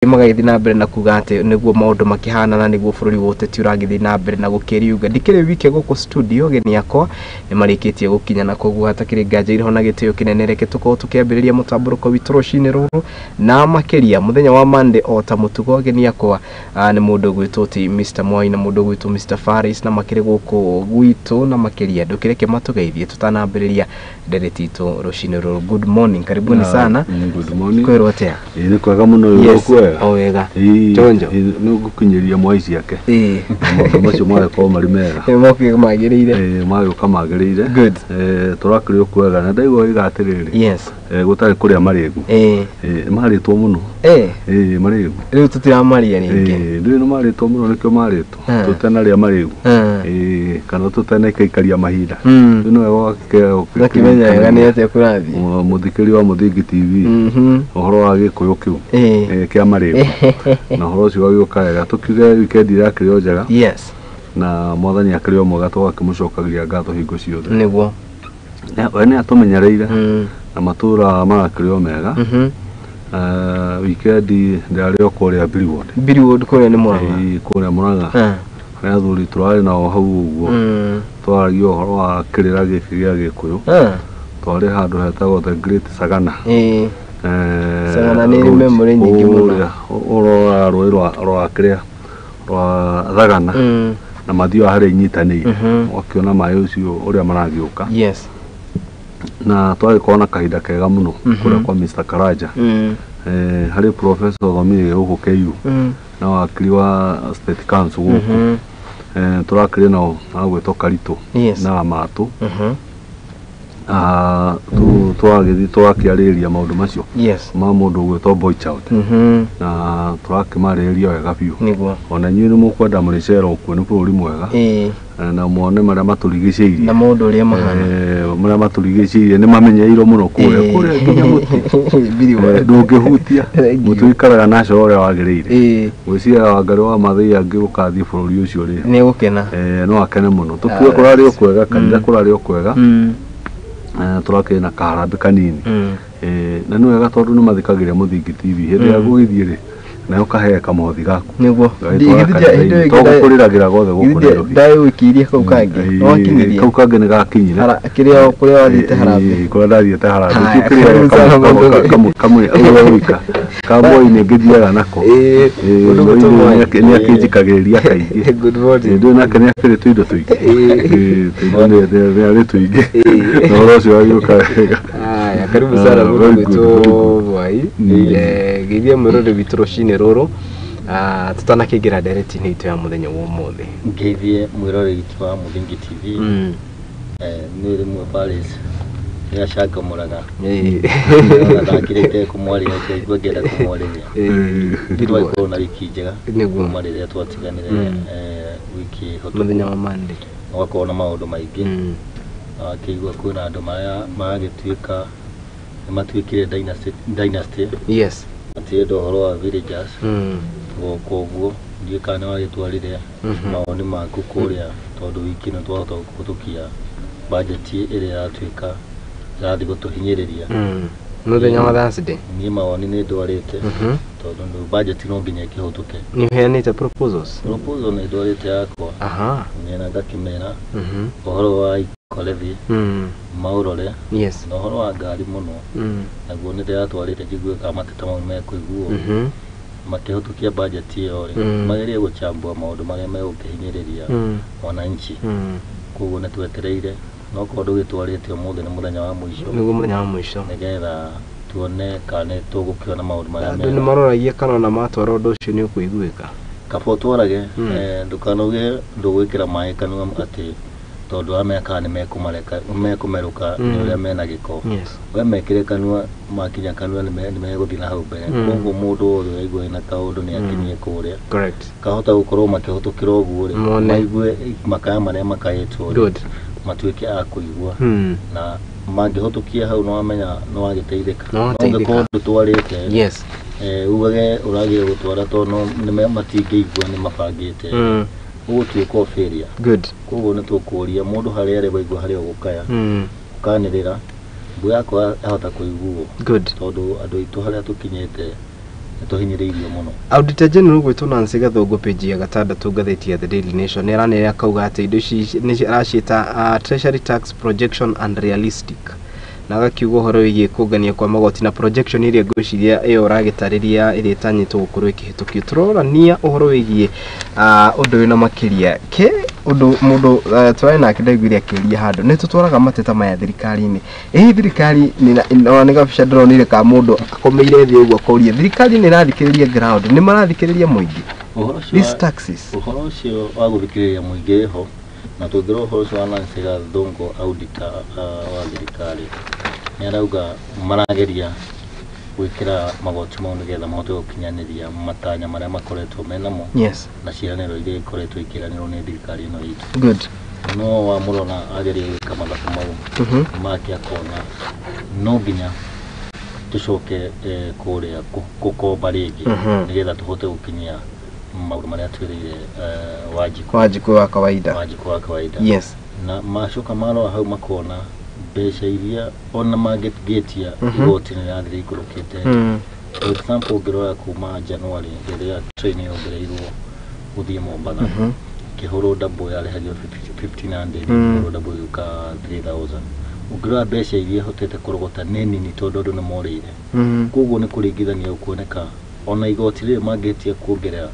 Magagĩthiĩ na mbere na kuga atĩ nĩguo maũndũ makĩhana na nĩguo bũrũri wa ũteti ũragĩthiĩ na mbere na gũkĩriunga. Ndikĩrĩ wike gũkũ studio, ageni akwa nĩ marĩkĩtie gũkinya, na koguo hatakĩrĩ nganja irĩ ho na gĩtĩo kĩnene, reke tũkorwo tũkĩambĩrĩria mũtambũrũko witũ rũcinĩ rũrũ na makĩria mũthenya wa Monday. O ta mũtugo, ageni akwa nĩ mũndũ ũgwĩtwo ti Mr. Mwai na mũndũ ũgwĩtwo Mr. Faris, na makĩrĩ gũkũ gwitũ, na makĩria ndũkĩreke matũgeithie tũtanambĩrĩria ndereti itũ rũcinĩ rũrũ. Good morning, karibuni sana. Good morning. Kwĩrwo atĩa? Ĩĩ, nĩ kwega mũno. Yes, kwega. O wega. Chonjo. Nĩ ngũkinyĩria mwai ciake. Ĩĩ. Maũndũ macio magĩkorwo marĩ mega. Moke magĩrĩire. Ĩĩ, magĩũka magĩrĩire. Good. Tũrakĩrĩ o kwega na ndaigua oiga atĩrĩrĩ, gũtarĩ kũrĩa marĩgu. Ĩĩ, marĩtwo mũno. Ĩĩ, marĩgu. Rĩu tũtiramaria rĩngĩ. Ĩĩ, ndũĩ nĩ marĩtwo mũno, nĩkĩo marĩtwo. Tũtanarĩa marĩgu. Ĩĩ, kana tũtanaikaikaria mahinda. Rĩu nĩ wega. Ũgakĩmenya wega nĩ atĩa kũrathiĩ. Mũthikĩri wa Mũthingi TV, ũhoro wa gĩkũyũ kĩu kĩa marĩgu na ũhoro ũcio ũgagĩũka wega, tũkiuge wikendi ĩrakĩrĩ o njega na mwathani akĩrĩ o mwega, tũgakĩmũcokagia ngatho hingo ciothe. We nĩ atũmenyereire na matũra marakĩrĩ o mega. Wikendi ndĩrarĩ o kũrĩa Billywood. Billywood kũrĩa nĩ Mũrang'a. Ĩĩ, kũrĩa Mũrang'a, harĩa athuri tũrarĩ nao hau ũguo, twaragia ũhoro wa kĩrĩra gĩkĩ gĩa gĩkũyũ. Twarĩ handũ hetagwo The Great Sagana. Sagana nĩ ĩrĩ memory nyingĩ mũno. Kũrĩa ũrora rũĩ rwa kĩrĩa rwa Thagana na mathiaga harĩa inyitanĩire, ũgakĩona maĩ ũcio ũrĩa maragĩũka. Na twagĩkorwo na kahinda kega mũno kũrĩa kwa Mr. Karanja. Harĩ professor ũthomire gũkũ KU na wakiri wa State Council gũkũ. Tũrakĩrĩ nao agwĩtwo Karitũ na Matũ. Twagĩthiĩ twakĩarĩrĩria maũndũ macio ma mũndũ ũgwĩtwo Boy Child na tũrakĩmarĩrĩria wega biũ. Ona inyuĩ nĩ mũkwenda mũrĩcera okuo, nĩ bũrũri mwega. Na muone marĩa matũrigicĩirie na maũndũ ũrĩa mahana. Marĩa matũrigicĩirie nĩ mamenyereirwo mũno kũrĩa kũrĩa nginya mũtĩ Billywood. Ndũngĩhutia. Thank you. Mũtĩ ũikaraga nacio ũrĩa wagĩrĩire. Gwĩciria Wangarĩ wa Maathai angĩgũkathiĩ bũrũri ũcio rĩ, Nĩ gũkena. No akene mũno. Tũkiuge kũrarĩ o kwega, kanitha kũrarĩ o kwega. Tũrakĩrĩ na kaharambĩ kanini. Na nĩ wega tondũ nĩ mathikagĩrĩria Mũthingi TV hĩndĩ ya gũgĩthiĩ rĩ, nayo kahe kamũhothi gaku. Gagĩtwara kanitha-inĩ. To gũkũrĩragĩra gothe gũkũ Nairobi. Ndagĩgũikĩirie kau kangĩ. Nĩwakinyirie? Kau kangĩ nĩ gakinyire. Kĩrĩa kũrĩa wathiĩte harambĩ. Ĩĩ, kũrĩa ndathiĩte harambĩ. Haya, Kĩu kĩrĩa karibu sana mũndũ. Kamwe ũrĩa wika kamoi nĩ ngĩthiaga nako. Mũndũ ũgwĩtwo Mwai. Nĩ akĩnjikagĩrĩria kaingĩ. Good morning. Ndũĩ nake nĩ akĩrĩ tũindo tũingĩ. Tũindo nĩ arĩ tũingĩ na ũhoro ũcio wagĩũka wega. Haya, karibu sana Ah, mũndũ very good, ũgwĩtwo very good. Mwai. Geithia mwĩrore witũ rũcinĩ rũrũ, tũtanakĩingĩra ndereti-inĩ itũ ya mũthenya wa ũmũthĩ. Ngeithie mwĩroreri witũ wa Mũthingi TV. Nĩ rĩmwe Paris nĩ acangamũraga. Ona ndakĩrĩte kũmwarĩria, ngaigua ngĩenda kũmwarĩria. Twakorwo na wiki njega kuma rĩrĩa twatiganire wiki hĩtũku. Mũthenya wa Monday. Ũgakorwo na maũndũ maingĩ. Na wakĩigua kwĩna andũ maragĩtuĩka nĩ matuĩkire dynasty, dynasty. Matirenda ũhoro wa villagers. Koguo ndiũĩ kana nĩ wagĩtwarire mawoni maku kũrĩa, tondũ wiki ĩno twahota kũhĩtũkia bajeti ĩrĩa ĩratuĩka ĩrathiĩ gũtũhinyĩrĩria. Mũthenya wa Thursday. Niĩ mawoni nĩ ndwarĩte, tondũ nĩ bajeti no nginya ĩkĩhĩtũke. Nĩ ũheanĩte proposals? Proposal nĩ ndwarĩte yakwa na ngakĩmera ũhoro wa eco levy maũrore na ũhoro wa ngari mũno. Naguo nĩ ndĩratwarĩte njigue kana mateta mau mekũiguo. Makĩhĩtũkia bajeti ĩyo rĩ, magerie gũchambua maũndũ marĩa megũkĩhinyĩrĩria wananchi. Koguo nĩ twetereire, no korwo ndũgĩtwarĩte, ũmũthĩ nĩ mũthenya wa mũico. Nĩguo mũthenya wa mũico. Nĩgetha tuone kana nĩ tũgũkĩona maũndũ marĩa Andũ nĩ mega. maroragia kana ona matwara ũndũ ũcio nĩ ũkũiguĩka. Kaba ũtwarage, ndũkanauge ndũgwĩkĩra maĩ kanua atĩ tondũ wamenya kana nĩ mekũmareka mekũmerũka nĩ ũrĩa mena gĩko. We mekĩre kanua, makinya kanua nĩ megũthiĩ na hau mbere. Koguo mũndũ wothe ũraigua ena kaũndũ nĩ akinyie kũrĩa. Kahota gũkorwo makĩhĩtũkĩra ũguo rĩ, Mone. maigue makaya marĩa makayĩtwo rĩ, matuĩke a kũigua na mangĩhĩtũkia hau nĩ wamenya nĩ wagĩteithĩka. Nĩ No wateithĩka. ũngĩkorwo ndũtwarĩte, ugage ũragire gũtwara tondũ matingĩigua nĩ mabangĩte, ũgũtuĩka o failure. Koguo nĩ tũkũria mũndũ harĩa arĩ waigua harĩa ũgũkaya, ũkanĩrĩra mbu yakwa yahota kũiguo, tondũ andũ aitũ harĩa tũkinyĩte Nĩtũhinyĩrĩirio mũno. Auditor General gwĩtwo Nancy Gathũngũ page ya gatandatũ ngathĩti ya The Daily Nation nĩ aranĩrĩra akauga atĩ indo ici nĩ araciĩta Treasury Tax Projection Unrealistic, na agakiuga ũhoro wĩgiĩ kũngania kwa magoti na projection ĩrĩa ngwĩciria ĩyo ũragĩtarĩria ĩrĩa ĩtanyĩtwo gũkorwo ĩkĩhĩtũkio. Tũrorania ũhoro wĩgiĩ ũndũ ũyũ na makĩria ke ũndũ mũndũ tũrarĩ nake ndaiguire akĩũria handũ nĩ tũtwaraga mateta maya thirikari-inĩ. Ĩ thirikari nĩ gabica ndĩronire ka mũndũ akomeire thĩ ũguo akoria thirikari nĩ ĩrathikĩrĩria ground, nĩ marathikĩrĩria mũingĩ. These taxes. Ũhoro ũcio wa gũthikĩrĩria mũingĩ ho, na tũngĩrora ũhoro ũcio wa Nancy Gathũngũ auditor wa thirikari nĩ arauga marageria gwĩkĩra magoti mau nĩgetha mahote gũkinyanĩria matanya marĩa makoretwo menamo. Yes. Na ciĩranĩro iria ikoretwo ikĩranĩrwo nĩ thirikari ĩno itũ. Good. No wamũrora ageria gwĩka mathabu mau make akona no nginya tũcoke kũrĩa gũkomba rĩngĩ nĩgetha tũhote gũkinyia maũndũ marĩa twĩrĩire Wanjikũ wa kawaida. Wanjikũ wa kawaida. Yes. Na macoka marora hau makona mbeca iria ona mangĩtia igoti nĩ rĩrathiĩ rĩikũrũkĩte. For example, ũngĩrora kuma January rĩrĩa train yongereirwo gũthiĩ Mombatha, kĩhũrwo double yarĩhagio 1500, kĩhũrwo double ĩgĩũka 3000. Ũngĩrora mbeca iria ĩhotete kũrogota nĩ nini tondũ andũ nĩ morĩire. Koguo nĩ kũringithania gũkuoneka ona igoti rĩrĩ mangĩtia kuongerera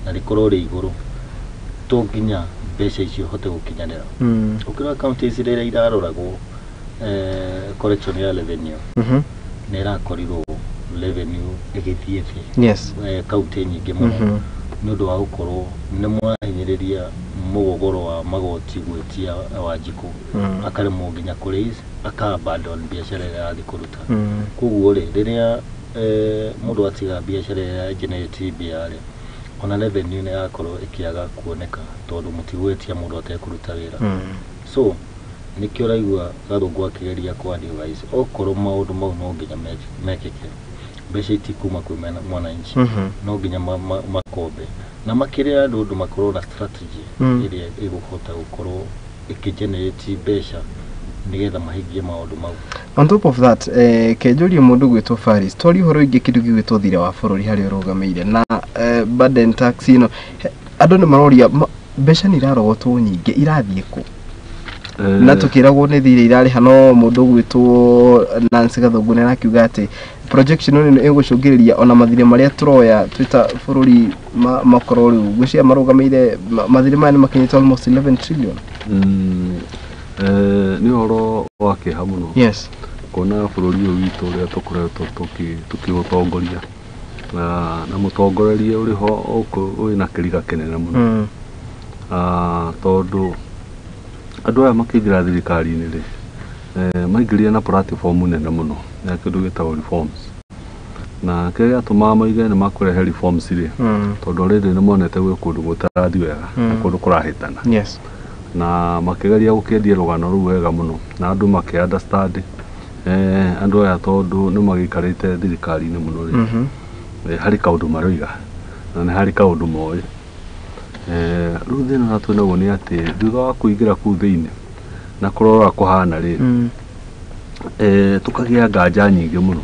na rĩkorwo rĩ igũrũ, to nginya mbeca icio hote gũkinyanĩra. Ũngĩrora counties rĩrĩa iraroragwo collection ya revenue nĩ ĩrakorirwo revenue ĩgĩthiĩ thĩ. Yes. Kaunti nyingĩ mũno nĩ ũndũ wa gũkorwo nĩ mwahinyĩrĩria mũgogoro wa magoti gwĩtia Wanjikũ akaremwo nginya kũ raise aka abandon biacara ĩrĩa arathiĩ kũruta. Koguo rĩ rĩrĩa mũndũ atiga biacara ĩrĩa generate mbia rĩ, ona revenue nĩ yakorwo ĩkĩaga kuoneka tondũ mũtigwĩtia mũndũ atekũruta wĩra. So nĩkĩo ũraigua Gathũngũ akĩgeria kũ advise okorwo maũndũ mau no nginya mekĩke, mbeca itikuma kwĩ mwananchi, no nginya makombe na makĩrĩa andũ ũndũ makorwo na strategy ĩrĩa ĩgũhota gũkorwo ĩkĩgenerate mbeca nĩgetha mahingie maũndũ mau. On top of that, kenjũrie mũndũ gwĩtwo Faris, twarie ũhoro wĩgiĩ kĩndũ gĩgwĩtwo thirĩ wa bũrũri harĩa ũrũgamĩire na burden tax ĩno, andũ nĩ maroria mbeca nĩ irarogotwo nyingĩ irathiĩ kũ? Na tukiragwo nĩ thirĩ irarĩha, no mũndũ gwĩtwo Nancy Gathũngũ nĩ arakiuga atĩ projection ĩno ĩgũcũngĩrĩria ona mathirĩ marĩa tũroya twĩta bũrũri makorwo rĩu ngwĩciria marũgamĩire mathirĩ maya nĩ makinyĩte almost 11 trillion. Nĩ ũhoro wa kĩeha mũno. Yes. Kuona bũrũri ũyũ witũ ũrĩa tũkoretwo tũkĩũtongoria na mũtongoreria ũrĩ ho wĩna kĩriga kĩnene mũno. Tondũ andũ aya makĩingĩra thirikari-inĩ rĩ, maingĩrire na platform nene mũno ya kĩndũ gĩtagwo reforms, na kĩrĩa gĩatũmaga moige nĩ makũrehe reforms rĩ, tondũ already nĩ monete gwĩ kũndũ gũtarathiĩ wega na kũndũ kũrahĩtana. Yes. Na makĩgeria gũkĩendia rũgano rũu wega mũno na andũ makĩ understand andũ aya tondũ nĩ magĩikarĩte thirikari-inĩ mũno rĩ, harĩ kaũndũ maroiga na nĩ harĩ kaũndũ moĩ. Rĩu thĩna ũrĩa twĩnaguo nĩ atĩ thutha wa kũingĩra kũu thĩinĩ na kũrora kũhana rĩ, tũkagĩa nganja nyingĩ mũno,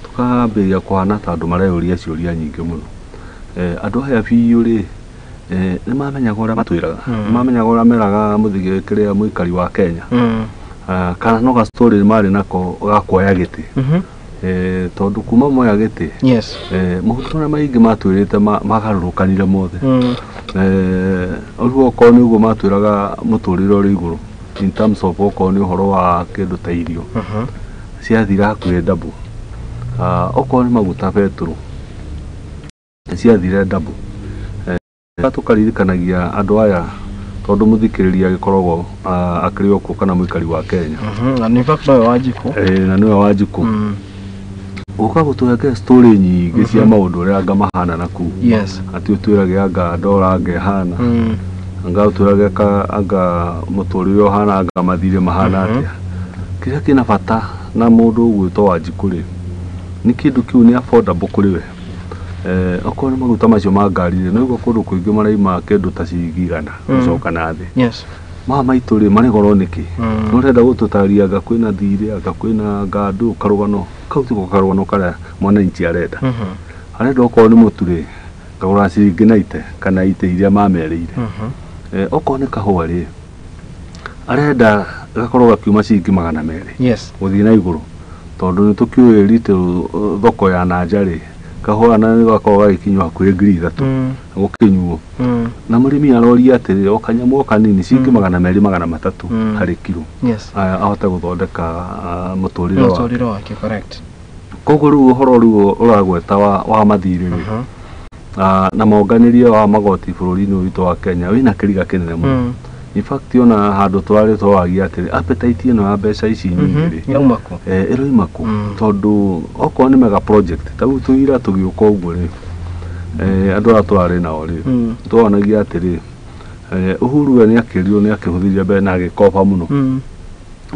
tũkambĩrĩria kũhana ta andũ mareyũria ciũria nyingĩ mũno. Andũ aya biũ rĩ, nĩ mamenyaga ũrĩa matwĩraga, nĩ mamenyaga ũrĩa meraga mũthigĩ kĩrĩa mũikari wa Kenya, kana no ga story marĩ nako ga kuoya gĩtĩ. Tondũ kuma moya gĩtĩ, yes, maũndũ marĩa maingĩ matwĩrĩte magarũrũkanire mothe. Rĩu okorwo nĩ ũguo matwĩraga mũtũrĩre ũrĩ igũrũ in terms of okorwo nĩ ũhoro wa kĩndũ ta irio ciathira hakuhĩ double. Okorwo nĩ maguta betũrũ ciathire double. Tũkaririkanagia andũ aya tondũ mũthikĩrĩria agĩkoragwo akĩrĩ o kuo kana mũikari wa Kenya. Na in fact nowe Wanjikũ. Na nĩwe Wanjikũ. Ũka gũtũhengere story nyingĩ cia maũndũ ũrĩa anga mahana na kũu. Yes. Atĩ ũtwĩrage anga ndora anga ĩhana, anga ũtwĩrage anga mũtũrĩre ũhana, anga mathirĩ mahana atĩa. Kĩrĩa kĩna bata na mũndũ ũgwĩtwo Wanjikũ rĩ, nĩ kĩndũ kĩu nĩ affordable kũrĩ we. Okorwo nĩ maguta macio ma ngari rĩ, no ũguo kũndũ kũingĩ maraima kĩndũ ta ciringi igana gũcoka na thĩ. Yes. Maya maitũ rĩ, marĩ goro nĩkĩ? No ũrenda gũtũtarĩria anga kwĩna thirĩ, anga kwĩna ngandũ, karũgano kau tiko karũgano karĩa mwananchi arenda. Arenda okorwo nĩ mũtu rĩ, ngagũra ciringi 90 kana 80 iria mamerĩire. Okorwo nĩ kahũa rĩ, arenda gakorwo gakiuma ciringi 200. Yes. Gũthiĩ na igũrũ tondũ nĩ tũkĩũĩ retail thoko ya nanja rĩ, kahũa na gakorwo gagĩkinywo hakuhĩ 3,000 gũkĩnyuo. Na mũrĩmi aroria atĩrĩrĩ, o kanyamũ o kanini ciringi 200 300 harĩ kiro. Yes. Ahote gũthondeka mũtũrĩre wake. Mũtũrĩre wake, correct. Koguo rĩu ũhoro rĩu ũragweta wa mathirĩ rĩ, na monganĩrie wa magoti bũrũri-inĩ ũyũ witũ wa Kenya wĩna kĩriga kĩnene mũno. In fact ona handũ tũrarĩ twawagia atĩrĩ, appetite ĩno ya mbeca ici nyingĩ rĩ, Ĩrauma kũ? Ĩroima kũ? Tondũ okorwo nĩ mega project ta rĩu tũira tũgĩũka ũguo rĩ, andũ arĩa tũrarĩ nao rĩ, twonagia atĩrĩ, Uhuru we nĩ akĩrirwo nĩ akĩhũthĩria mbeca na agĩkoba mũno.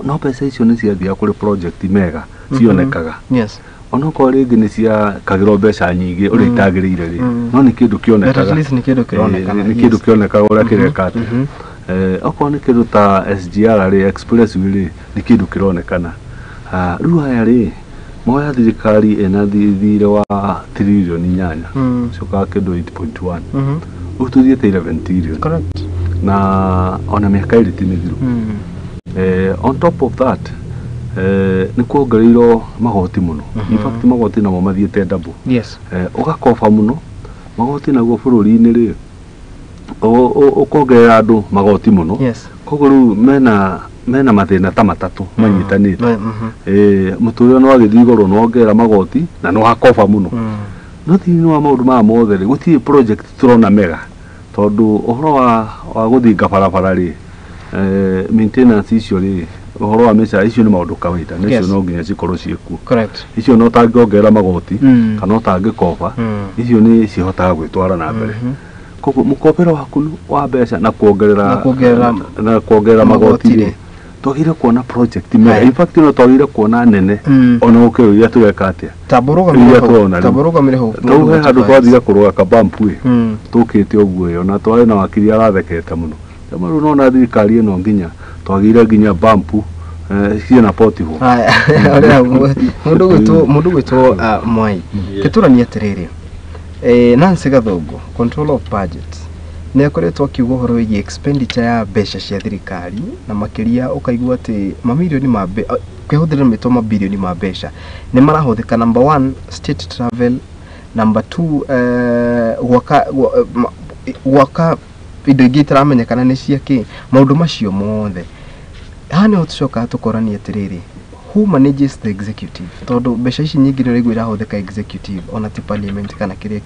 No mbeca icio nĩ ciathiaga kũrĩ project mega cionekaga. Yes. Onokorwo rĩngĩ nĩ ciakagĩrwo mbeca nyingĩ ũrĩa itagĩrĩire rĩ, no nĩ kĩndũ kĩonekaga. But at least nĩ kĩndũ kĩronekana. Nĩ kĩndũ kĩonekaga ũrĩa kĩreka atĩa. Okorwo nĩ kĩndũ ta SGR rĩ, expressway rĩ, nĩ kĩndũ kĩronekana. Rĩu aya rĩ, moya thirikari ĩna thirĩ wa tririoni 8, cokaga kĩndũ 8.1. Rĩu tũthiĩte 11 trillion. Correct. Na ona mĩaka ĩrĩ ti mĩthiru. On top of that, nĩ kuongereirwo magoti mũno. In fact magoti namo mathiĩte double. Yes. Ũgakoba mũno magoti naguo bũrũri-inĩ rĩ, ũkongerera andũ magoti mũno. Yes. Koguo rĩu mena mathĩna ta matatũ manyitanĩte. Mũtũrĩre no wagĩthiĩ igũrũ, no wongerera magoti na no wakoba mũno. No thĩinĩ wa maũndũ maya mothe rĩ, gũtirĩ project tũrona mega tondũ ũhoro wa gũthinga barabara rĩ, maintenance icio rĩ, ũhoro wa mĩcara icio nĩ maũndũ kawaida, na icio no nginya cikorwo ciĩkuo. Correct. Icio no ũtangĩongerera magoti kana ũtangĩkoba, icio nĩ cihotaga gwĩtwara na mbere. Koguo mũkobero waku wa mbeca na kuongerera magoti rĩ, twagĩrĩire kuona project mega. In fact no twagĩrĩire kuona nene ona gũkĩra iria tũreka atĩa. Tamborũgamĩre hau. Tau he handũ twathire kũrũga kabampu ĩ, tũkĩte ũguo ĩ, ona twarĩ na wakiri arathekete mũno. Rĩu nona thirikari ĩno nginya twagĩrĩire nginya bampu ciĩna pothole. Haya, mũndũ gwĩtwo Mwai, kĩtũranie atĩrĩrĩ, Nancy Gathungu, control of budget, nĩ akoretwo akiuga ũhoro wĩgiĩ expenditure ya mbeca cia thirikari, na makĩria ũkaigua atĩ mamirioni ma kwĩhũthĩra mĩtwa mabirioni ma mbeca nĩ marahũthĩka, number 1 state travel, number 2 gwaka indo ingĩ itaramenyekana nĩ cia kĩ, maũndũ macio mothe. Haha nĩho tũcokaga tũkorania atĩrĩrĩ, who manages the executive? Tondũ mbeca ici nyingĩ nĩ ũraigua irahũthĩka executive, ona ti parliament kana kĩrĩa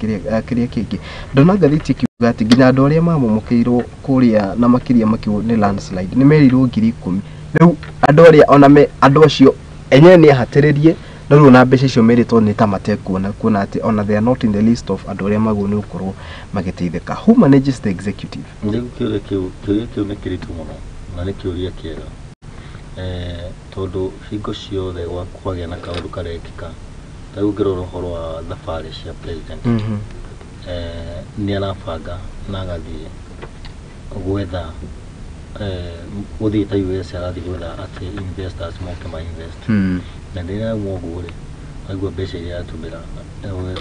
kĩngĩ. Ndona ngathĩti ĩkiuga atĩ nginya andũ arĩa mamomokĩirwo kũrĩa na makĩria makiugo nĩ landslide nĩ merirwo 10,000. Rĩu andũ arĩa ona andũ acio enyewe nĩ ahatĩrĩrie, no rĩu ona mbeca icio merĩtwo nĩ ta matekuona, kuona atĩ ona they are not in the list of andũ arĩa magwo nĩ gũkorwo magĩteithĩka. Who manages the executive? Rĩu kĩũria kĩu nĩ kĩritũ mũno na nĩ kĩũria kĩega. Tondũ hingo ciothe kwagĩa na kaũndũ karekĩka, ta rĩu ũngĩrora ũhoro wa thabarĩ cia president, nĩ arabanga na agathiĩ gwetha, gũthiĩ ta US arathiĩ gwetha atĩ investors moke ma invest. Na rĩrĩa auma ũguo rĩ, aigua mbeca iria aratũmĩra,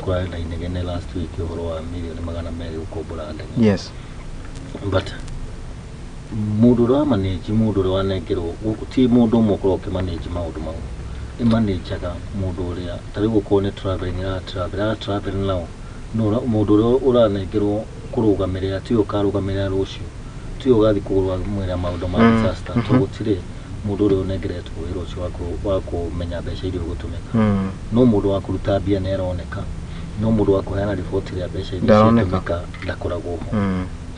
kũrarĩ na inegene last week ũhoro wa mirioni 200 gũkombora ndege. Yes. But mũndũ ũrĩa wa manage, mũndũ ũrĩa wanengerwo, ti mũndũ ũmwe ũkoragwo ũkĩmanage maũndũ mau, ĩmanajaga mũndũ ũrĩa, ta rĩu okorwo nĩ travelling, ara travel nao, no mũndũ ũrĩa ũranengerwo kũrũgamĩrĩra tiwe ũkarũgamĩrĩra rũciũ, tiwe ũgathiĩ kũrũgamĩrĩra maũndũ ma disaster, tondũ gũtirĩ mũndũ ũrĩa ũnengeretwo wĩra ũcio wa kũmenya mbeca iria ũgũtũmĩka. No mũndũ wa kũruta mbia nĩ aroneka, no mũndũ wa kũheana riboti ya mbeca iria ciatũmĩka ndakoragwo ho.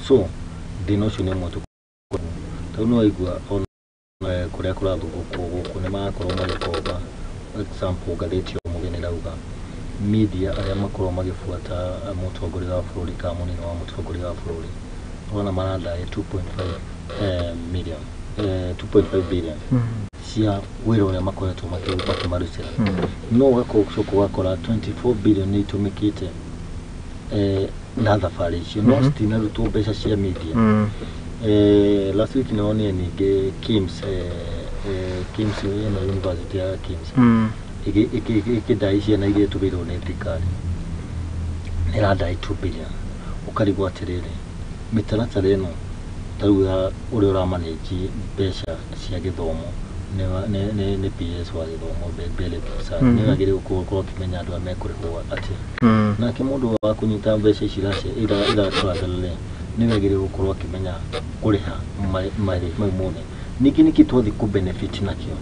So thĩna ũcio nĩ ũmwe. Tondũ nĩ waigua ona kũrĩa kũrathugũkwo gũkũ nĩ marakorwo magĩkomba, example ngathĩti ya ũmũthĩ nĩ ĩrauga media arĩa makoragwo magĩbuata mũtongoria wa bũrũri kana mũnini wa mũtongoria wa bũrũri, ũrona maradai 2.5 million, 2.5 billion cia wĩra ũrĩa makoretwo makĩmarutĩra. No ũgacoka ũgakora 24 billion nĩ itũmĩkĩte na thabarĩ icio, no citinarutwo mbeca cia media. Last week nĩwonire ningĩ KIMS, KIMS ĩno university ya KIMS ĩkĩndai ciana iria itũmĩirwo nĩ thirikari. Ĩradai 2 billion. Ũkarigwo atĩrĩrĩ, mĩtaratara ĩno ta rĩu ya ũrĩa ũramanage mbeca cia gĩthomo nĩ PS wa gĩthomo Belio Kipsang, nĩwe agĩrĩirwo gũkorwo akĩmenya andũ arĩa mekũrĩhwo atĩa. Nake mũndũ wa kũnyita mbeca ici iratũrathera rĩ, nĩwe agĩrĩirwo gũkorwo akĩmenya kũrĩha marĩhi mau mothe. Ningĩ nĩkĩ twathiĩ kũ benefit nakĩo?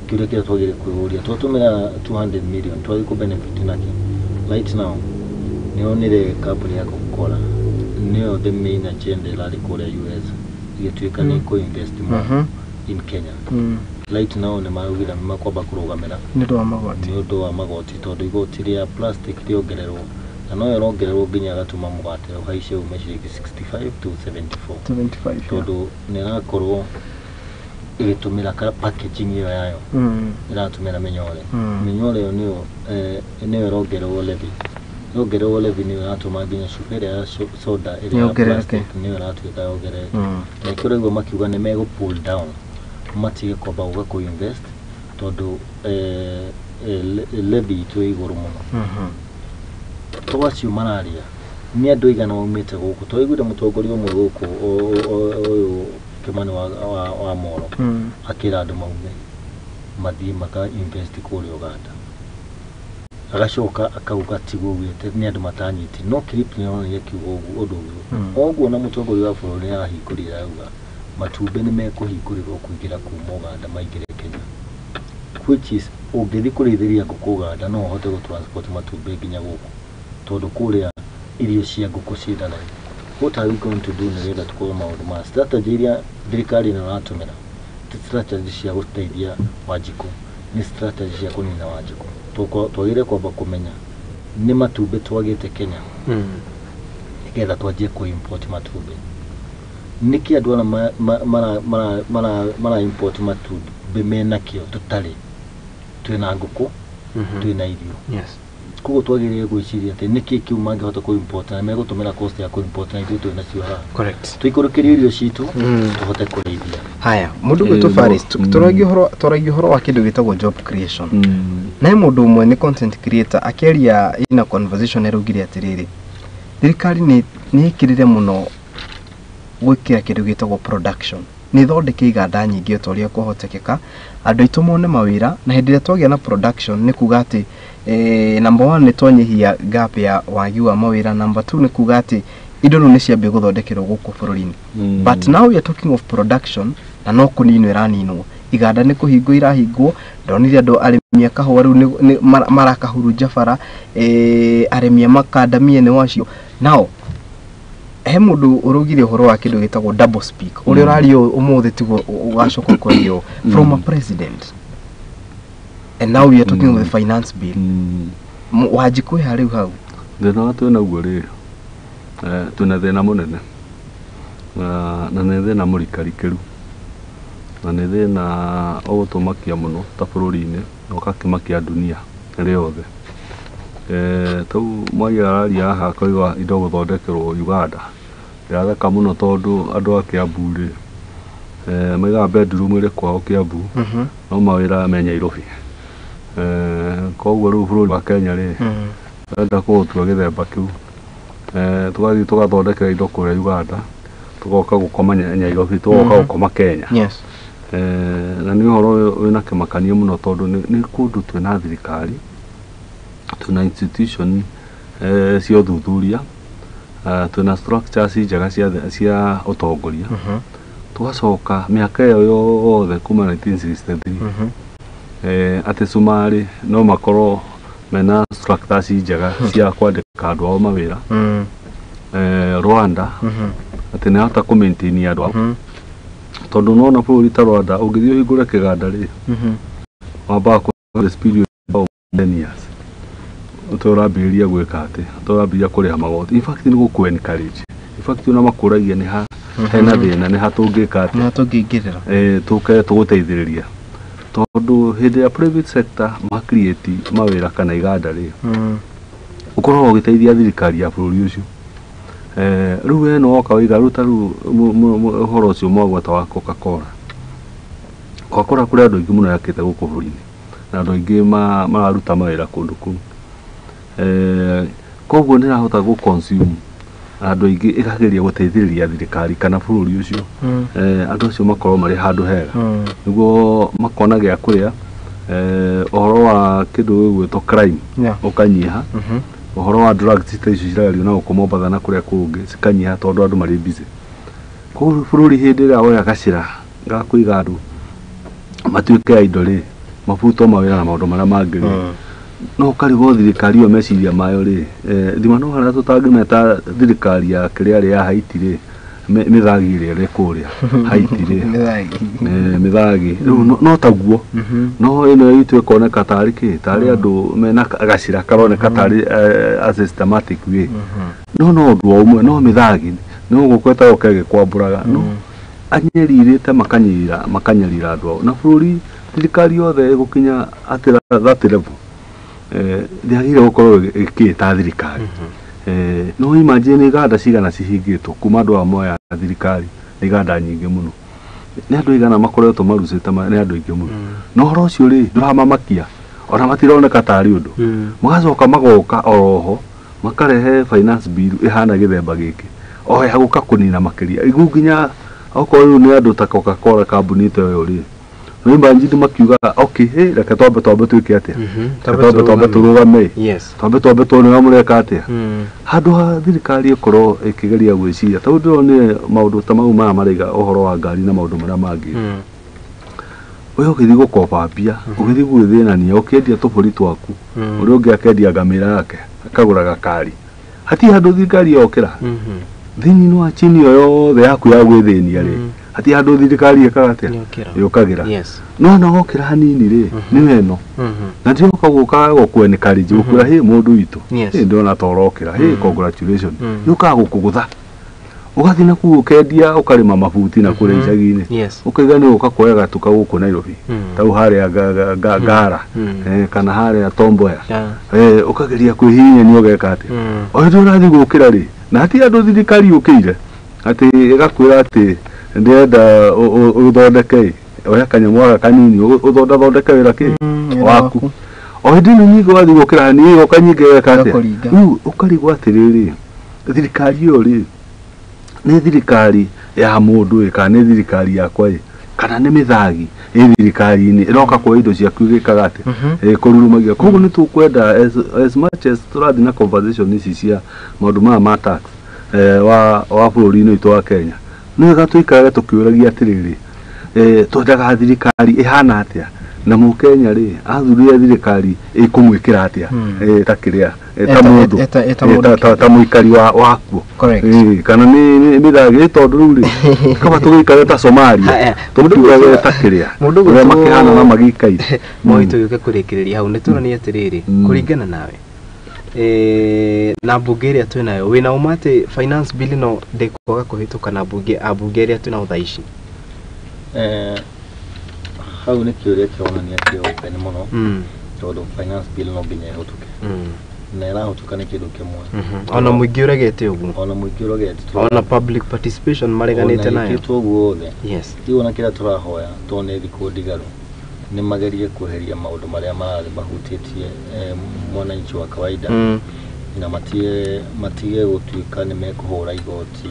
Kĩũria kĩrĩa twagĩrĩirwo kwĩyũria, twatũmĩra 200 million twathiĩ kũ benefit nakĩo? Right now nĩonire kambuni ya Coca-Cola nĩyo the main agenda ĩrarĩ kũrĩa US ĩgĩtuĩka nĩ kũ invest more in Kenya. Right now nĩ maraugire nĩ makwamba kũrũgamĩra nĩ ũndũ wa magoti, nĩ ũndũ wa magoti, tondũ igoti rĩa plastic rĩongererwo na no ĩrongererwo nginya ĩgatũma mũgate ũhaice ume ciringi 65 to 74, 75, tondũ nĩ ĩrakorwo ĩgĩtũmĩra packaging ĩyo yayo, ĩratũmĩra mĩnyore. Mĩnyore ĩyo nĩyo ĩrongererwo levy. Yongererwo levy nĩyo ĩratũma nginya cuba ĩrĩa ya soda ĩrĩa ya plastic nĩyo ĩratuĩka yongerereke. Na nĩkĩo ũraigua makiuga nĩ megũ pull down, matige kwamba gũka kũ invest tondũ levy itũ ĩ igũrũ mũno. To acio mararia nĩ andũ aigana maumĩte gũkũ. Twaiguire mũtongoria ũmwe gũkũ ũyũ Kimani wa Moro akĩra andũ maume mathiĩ maka invest kũrĩa Uganda. Agacoka akauga tiguo augĩte, nĩ andũ matanyiti, no clip nĩ yonanagia akiuga ũguo ũndũ ũyũ. Oguo na mũtongoria wa bũrũri nĩ arahingũrire arauga matumbĩ nĩ mekũhingũrĩrwo kũingĩra kuma Uganda maingĩre Kenya, which is ũngĩthiĩ kũrĩithĩria ngũkũ Uganda no ũhote gũ transport matumbĩ nginya gũkũ, tondũ kũrĩa irio cia ngũkũ ciĩna raithi. What are we going to do nĩgetha tũkorwo maũndũ ma strategy iria thirikari ĩno ĩratũmĩra ti strategy cia gũteithia Wanjikũ, nĩ strategy cia kũnina Wanjikũ. Twagĩrĩire kwamba kũmenya nĩ matumbĩ twagĩte Kenya nĩgetha twanjie kũ import matumbĩ. Nĩkĩ andũ arĩa mara import matumbĩ menakĩo tũtarĩ? Twĩna ngũkũ, twĩna irio. Koguo twagĩrĩire gwĩciria atĩ nĩkĩ kĩu mangĩhota kũ import na megũtũmĩra cost ya kũ import na ithuĩ twĩna cio haha. Tũikũrũkĩrie irio citũ tũhote kũrĩithia. Haya, mũndũ gwĩtwo Faris, tũragia ũhoro wa kĩndũ gĩtagwo job creation. Na he mũndũ ũmwe nĩ content creator akĩaria ina conversation araugire atĩrĩrĩ, thirikari nĩ ĩkĩrĩre mũno gwĩkĩra kĩndũ gĩtagwo production, nĩ ĩthondeke iganda nyingĩ o ta ũrĩa kũhotekeka, andũ aitũ mone mawĩra, na hĩndĩ ĩrĩa twagĩa na production nĩ kuga atĩ number 1 nĩ twanyihia gap ya wagi wa mawĩra, number 2 nĩ kuga atĩ indo rĩu nĩ ciambia gũthondekerwo gũkũ bũrũri-inĩ. But now we are talking of production na no kũninwo ĩraninwo, iganda nĩ kũhingwo irahingwo. Ndonire andũ arĩmi a kahũa rĩu nĩ marakahurunja bara, arĩmi a makandamia nĩ wacio. Now he mũndũ ũraugire ũhoro wa kĩndũ gĩtagwo double speak, ũrĩa ũraria ũmũthĩ tiguo ũgacoka kwario from a president, and now we are talking of the finance bill. Wanjikũ ĩ harĩu hau thĩna wa twĩna guo rĩ, twĩna thĩna mũnene na nĩ thĩna mũrikarikĩru na nĩ thĩna ũgũtũmakia mũno ta bũrũri-inĩ na ũgakĩmakia dunia ĩrĩ yothe. Tau Mwai araria haha akoiga indo gũthondekerwo Uganda, ndĩratheka mũno tondũ andũ a Kiambu rĩ, maigaga bedroom ĩrĩ kwao Kiambu no mawĩra me Nairobi. Koguo rĩu bũrũri wa Kenya rĩ, tũrenda kũũtua gĩthemba kĩu, tũgathiĩ tũgathondekera indo kũrĩa Uganda, tũgoka gũkoma Nairobi, tũgoka gũkoma Kenya. Na nĩ ũhoro wĩna kĩmakania mũno tondũ nĩ kũndũ twĩna thirikari, twĩna institution cia ũthuthuria, twĩna structures njega cia ũtongoria, tũgacoka mĩaka ĩyo yothe kuma 1963 atĩ Cumarĩ no makorwo mena structures njega cia kwandĩka andũ ao mawĩra, Rwanda atĩ nĩ ahota kũ maintain andũ ao, tondũ nĩwona bũrũri ta Rwanda ũngĩthiĩ ũhingũre kĩganda rĩ, wambaga kũ period of 10 years ũtũrambĩrĩria gwĩka atĩ ũtũrambĩrĩria kũrĩha magoti. In fact nĩ gũkũ encourage, in fact ona makũragia nĩ ha hena thĩna, nĩ ha tũngĩka atĩ nĩ ha tũngĩingĩrĩra, tũke tũgũteithĩrĩria, tondũ hĩndĩ ya private sector ma create mawĩra kana iganda rĩ, ũkoragwo ũgĩteithia thirikari ya bũrũri ũcio. Rĩu we no woka waiga rĩu ta rĩu ũhoro ũcio mwagweta wa Coca-Cola, Coca-Cola kũrĩ andũ aingĩ mũno yakĩte gũkũ bũrũri-inĩ na andũ aingĩ mararuta mawĩra kũndũ kũu. Koguo nĩ ĩrahota gũ consume andũ aingĩ, ĩkageria gũteithĩrĩria thirikari kana bũrũri ũcio, andũ acio makorwo marĩ handũ hega, nĩguo makona gĩa kũrĩa, ũhoro wa kĩndũ gĩgwĩtwo crime ũkanyiha, ũhoro wa drugs ta icio ciragerio na gũkũ Mombatha na kũrĩa kũngĩ cikanyiha tondũ andũ marĩ busy. Koguo bũrũri hĩndĩ ĩrĩa woya gacĩra ga kũiga andũ matuĩke a indo rĩ, mabutwo mawĩra na maũndũ marĩa mangĩ rĩ, no ũkarigwo thirikari ĩyo meciria mayo rĩ, thima no harĩa tũtangĩmeta thirikari ya kĩrĩa rĩ ya Haiti rĩ, mĩthagi ĩrĩa ĩrĩ kũrĩa Haiti rĩ, mĩthagi rĩu no taguo, no ĩno itũ ĩkoneka tarĩ kĩ, tarĩ andũ mena gacĩra karoneka tarĩ a systematic way, no no ũndũ o ũmwe, no mĩthagi no gũkũ ĩtagwo kegĩkwambũraga, no anyerirĩte makanyerira makanyerira andũ ao na bũrũri. Thirikari yothe ĩgũkinya atĩ that level ndĩagĩrĩire gũkorwo ĩkĩta thirikari. No imagine iganda cigana cihingĩtwo kuma andũ aya moya thirikari, nĩ iganda nyingĩ mũno, nĩ andũ igana makoretwo marucĩte, nĩ andũ aingĩ mũno. No ũhoro ũcio rĩ ndũramamakia, ona matironeka tarĩ ũndũ. Magacoka magoka oroho makarehe finance bill ĩhana gĩthemba gĩkĩ, o ya gũka kũnina makĩria rĩu nginya okorwo rĩu nĩ andũ ta Coca-Cola kambuni ta ĩyo rĩ, no imagine makiuga okay, hey, reke twambe twĩke atĩa, twambe tũrũgame, twambe tuone ũrĩa mũreka atĩa. Handũ ha thirikari ĩkorwo ĩkĩgeria gwĩciria, tondũ ndĩronire maũndũ ta mau maya maraiga ũhoro wa ngari na maũndũ marĩa mangĩ, we ũgĩthiĩ gũkoba mbia, ũgĩthiĩ gwĩthĩnania, ũkĩendia tũbũri twaku, ũrĩa ũngĩ akendia ngamĩra yake akagũra gakari, hatirĩ handũ thirikari yokĩra thĩinĩ wa chini ĩyo yothe yaku ya gwĩthĩnia rĩ, hatirĩ handũ thirikari ĩkaga atĩa, yũkagĩra. No ona wokĩra hanini rĩ, nĩwe ĩno na ndĩroka gũka gũkũ encourage gũkwĩra hĩ mũndũ witũ, hĩ ndĩrona ta ũrokĩra, hĩ congratulation, yũkaga gũkũgũtha ũgathiĩ na kũu ũkendia ũkarĩma mabuti na kũrĩa icagi-inĩ, ũkaiga nĩ ũka kuoya gatuka gũkũ Nairobi, tau harĩa Ngara kana harĩa Tomboya, ũkageria kwĩhihinyania ũgeka atĩa, o hĩndĩ ũrathiĩ gũkĩra rĩ, na hatirĩ andũ thirikari yũkĩire atĩ ĩgakwĩra atĩ ndĩrenda ũthondeke, oya kanyamũ gaka kanini ũthondathondeke wĩra kĩ waku, o hĩndĩ ĩno nyingĩ wathiĩ gũkĩra hanini ĩgoka nyingĩ ĩgeka atĩa, rĩu ũkarigwo atĩrĩrĩ, thirikari ĩyo rĩ nĩ thirikari ya mũndũ ĩ kana nĩ thirikari yakwa ĩ kana nĩ mĩthagi ĩ thirikari-inĩ ĩroka kuoya indo ciaku ĩgĩkaga atĩa, ĩkũrurumagia. Koguo nĩ tũkwenda as much as tũrathiĩ na conversation ici cia maũndũ maya ma tax wa bũrũri-inĩ witũ wa Kenya, nĩ wega tũikarage tũkĩũragia atĩrĩrĩ, twendaga thirikari ĩhana atĩa, na mũkenya rĩ athurire thirikari ĩkũmwĩkĩra atĩa, ta kĩrĩa ta mũndũ ta mũikari wakuo, kana nĩ mĩthagi, tondũ rĩu rĩ kaba tũgĩikare ta Somalia, tũkiugage ta kĩrĩa ũrĩa makĩhana na magĩikaire. Moi tũgĩũke kũrĩkĩrĩria hau nĩ tũranie atĩrĩrĩ, kũringana nawe na mbunge ĩrĩa twĩnayo, wĩna ũma atĩ finance bill ĩno ndĩkwaga kũhĩtũka na mbunge ĩrĩa twĩnayo thaa ici? Hau nĩ kĩũria kĩronania kĩ open mũno, tondũ finance bill no nginya ĩhĩtũke, na ĩrahĩtũka nĩ kĩndũ kĩmwe, ona mũingĩ ũregete ũguo, ona mũingĩ ũregete, ona public participation mareganĩte nayo, ona ĩkĩtwo ũguo othe. Yes, rĩu ona kĩrĩa tũrahoya tondũ nĩ thikũ ndigaru, nĩ magerie kweheria maũndũ marĩa mahutĩtie mwananchi wa kawaida, na matige gũtuĩka nĩ mekũhũra igoti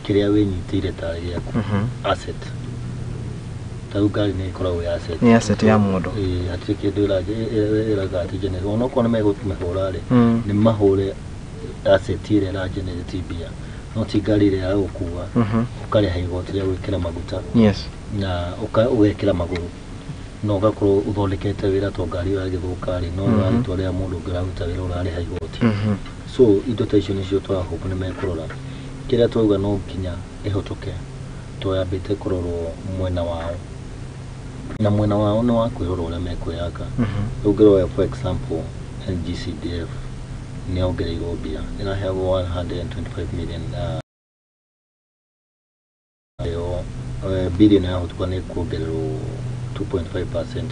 kĩrĩa wĩnyitĩire tarĩ gĩaku asset. Ta rĩu ngari nĩ ĩkoragwo ĩ asset, nĩ asset ya mũndũ, hatirĩ kĩndũ ĩraga atĩ generate, onokorwo nĩ megũmĩhũra rĩ, nĩ mahũre asset ĩrĩa ĩra generate mbia, no ti ngari ĩrĩa ya gũkua ũkarĩha igoti rĩa gwĩkĩra maguta, na ũgekĩra magũrũ, na ũgakorwo ũthondekete wĩra to ngari ĩyo yagĩthũka rĩ, no ũragĩtwarĩra mũndũ ũngĩ ũraruta wĩra ũrarĩha igoti. So indo ta icio nĩcio tũrahope nĩ mekũrora. Kĩrĩa twauga no nginya ĩhĩtũke, twambĩte kũrorwo mwena wao, na mwena wao nĩ wa kwĩrora ũrĩa mekwĩyaka. Rĩu ũngĩrora for example NGCDF nĩ yongereirwo mbia, ĩraheagwo 125 million, ĩyo billion yahĩtũka nĩ kuongererwo 2.5%,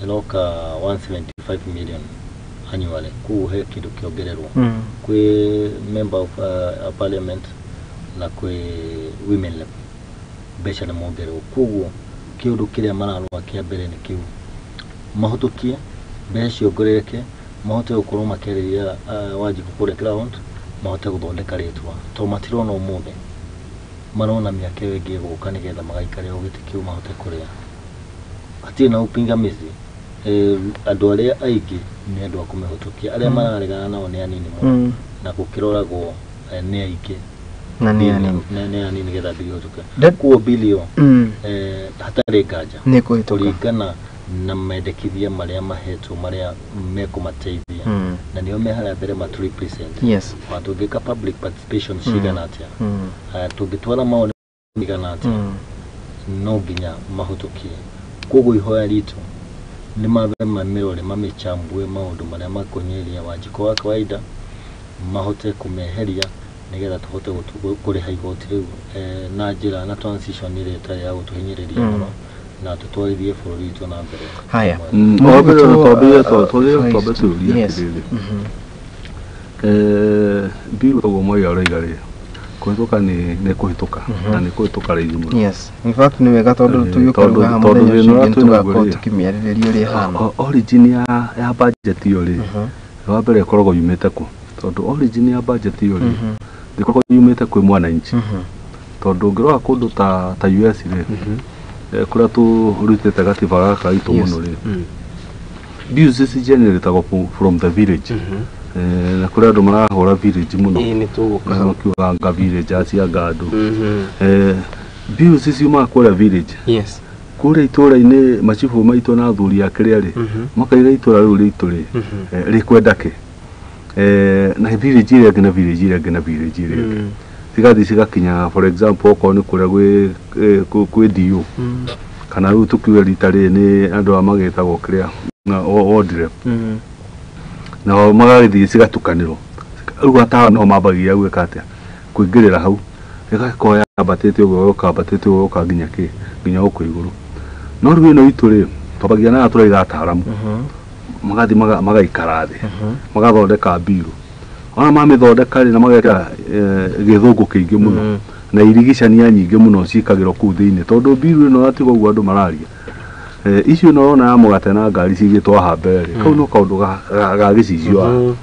ĩroka 175 million annually, koguo he kĩndũ kĩongererwo kwĩ member of parliament na kwĩ women rep, mbeca nĩ mongererwo. Koguo kĩũndũ kĩrĩa mararora kĩa mbere nĩ kĩu, mahũtũkie mbeca ciongerereke, Mahote gũkorwo makĩarĩria Wanjikũ kũrĩa ground, mahote gũthondeka rĩtwa, tondũ matirona ũmũthĩ, marona mĩaka ĩyo ĩngĩ ĩgũka nĩgetha magaikarĩra gĩtĩ kĩu mahote kũrĩa. Hatirĩ na upingamizi. Andũ arĩa aingĩ nĩ andũ a kũmĩhĩtũkia, arĩa mararegana nao nĩ anini mũno, na gũkĩroragwo nĩ aingĩ na nĩ anini, nĩ anini nĩgetha bill ĩhĩtũke. Koguo bill ĩyo hatarĩ nganja nĩ kũhĩtũka kũringana na mendekithia marĩa mahetwo marĩa mekũmateithia, na nĩo me harĩa mbere matu represent. Yes. Ona tũngĩka public participation cigana atĩa, tũngĩtwara mawoni cigana atĩa, no nginya mahĩtũkie. Koguo ihoya ritũ nĩ mambe mamĩrore, mamĩchambue maũndũ marĩa makonyeirie Wanjikũ wa kawaida, mahote kũmeheria nĩgetha tũhote kũrĩha igoti rĩu na njĩra na transition ĩrĩa ĩtarĩ ya gũtũhinyĩrĩria mũno, na tũtwarithie bũrũri witũ na mbere. Haya. Twambe tũrie atĩrĩrĩ, bill ũguo Mwai arauga rĩ, kũhĩtũka nĩ kũhĩtũka, na nĩ kũhĩtũka raithi mũno. Yes, in fact nĩ wega tondũ tũgĩũka rĩu haha mũthenya ũcio ũngĩ nĩtũgakorwo tũkĩmĩarĩrĩria ũrĩa ĩhana. Origin ya budget ĩyo rĩ, wa mbere ĩkoragwo yumĩte kũ? Tondũ origin ya budget ĩyo rĩ, ndĩkoragwo yumĩte kwĩ mwananchi. Tondũ ũngĩrora kũndũ ta US rĩ, kũrĩa tũrutĩte gatiba gaka gaitũ mũno rĩ, bills ici generatagwo from the village. Na kũrĩa andũ marahũra village mũno, makiuga anga village acianga andũ. Bills ici ciumaga kũrĩa village. Yes. Kũrĩa itũũra-inĩ macibũ maitũ na athuri a kĩrĩa rĩ, makaira itũũra rĩu rĩitũ rĩ, rĩkwenda kĩ? Na village ĩrĩa ĩngĩ na village ĩrĩa ĩngĩ na village ĩrĩa ĩngĩ. Cigathiĩ cigakinya, for example, okorwo nĩ kũrĩa kwĩ DO, kana rĩu tũkiuge rita rĩrĩ nĩ andũ aya magĩtagwo kĩrĩa ward rep, nao magagĩthiĩ cigatukanĩrwo. Rĩu atawa no mambagia gwĩka atĩa, kũingĩrĩra hau, ĩgagĩkorwo yambatĩte ũguo ĩkambatĩte ũguo ĩgoka nginya kĩ, nginya gũkũ igũrũ. No rĩu ĩno itũ rĩ, twambagia na aya tũraiga ataaramu, magathiĩ magaikara thĩ, magathondeka mbiru. Ona mamĩthondeka rĩ, na magekĩra gĩthũngũ kĩingĩ mũno, na irigicania nyingĩ mũno ciĩkagĩrwo kũu thĩinĩ, tondũ mbiru ĩno tiga ũguo andũ mararia. Icio no ũrona ya mũgate na ngari cigĩtwo haha mbere rĩ, kau no kaũndũ ga gĩcicio haha.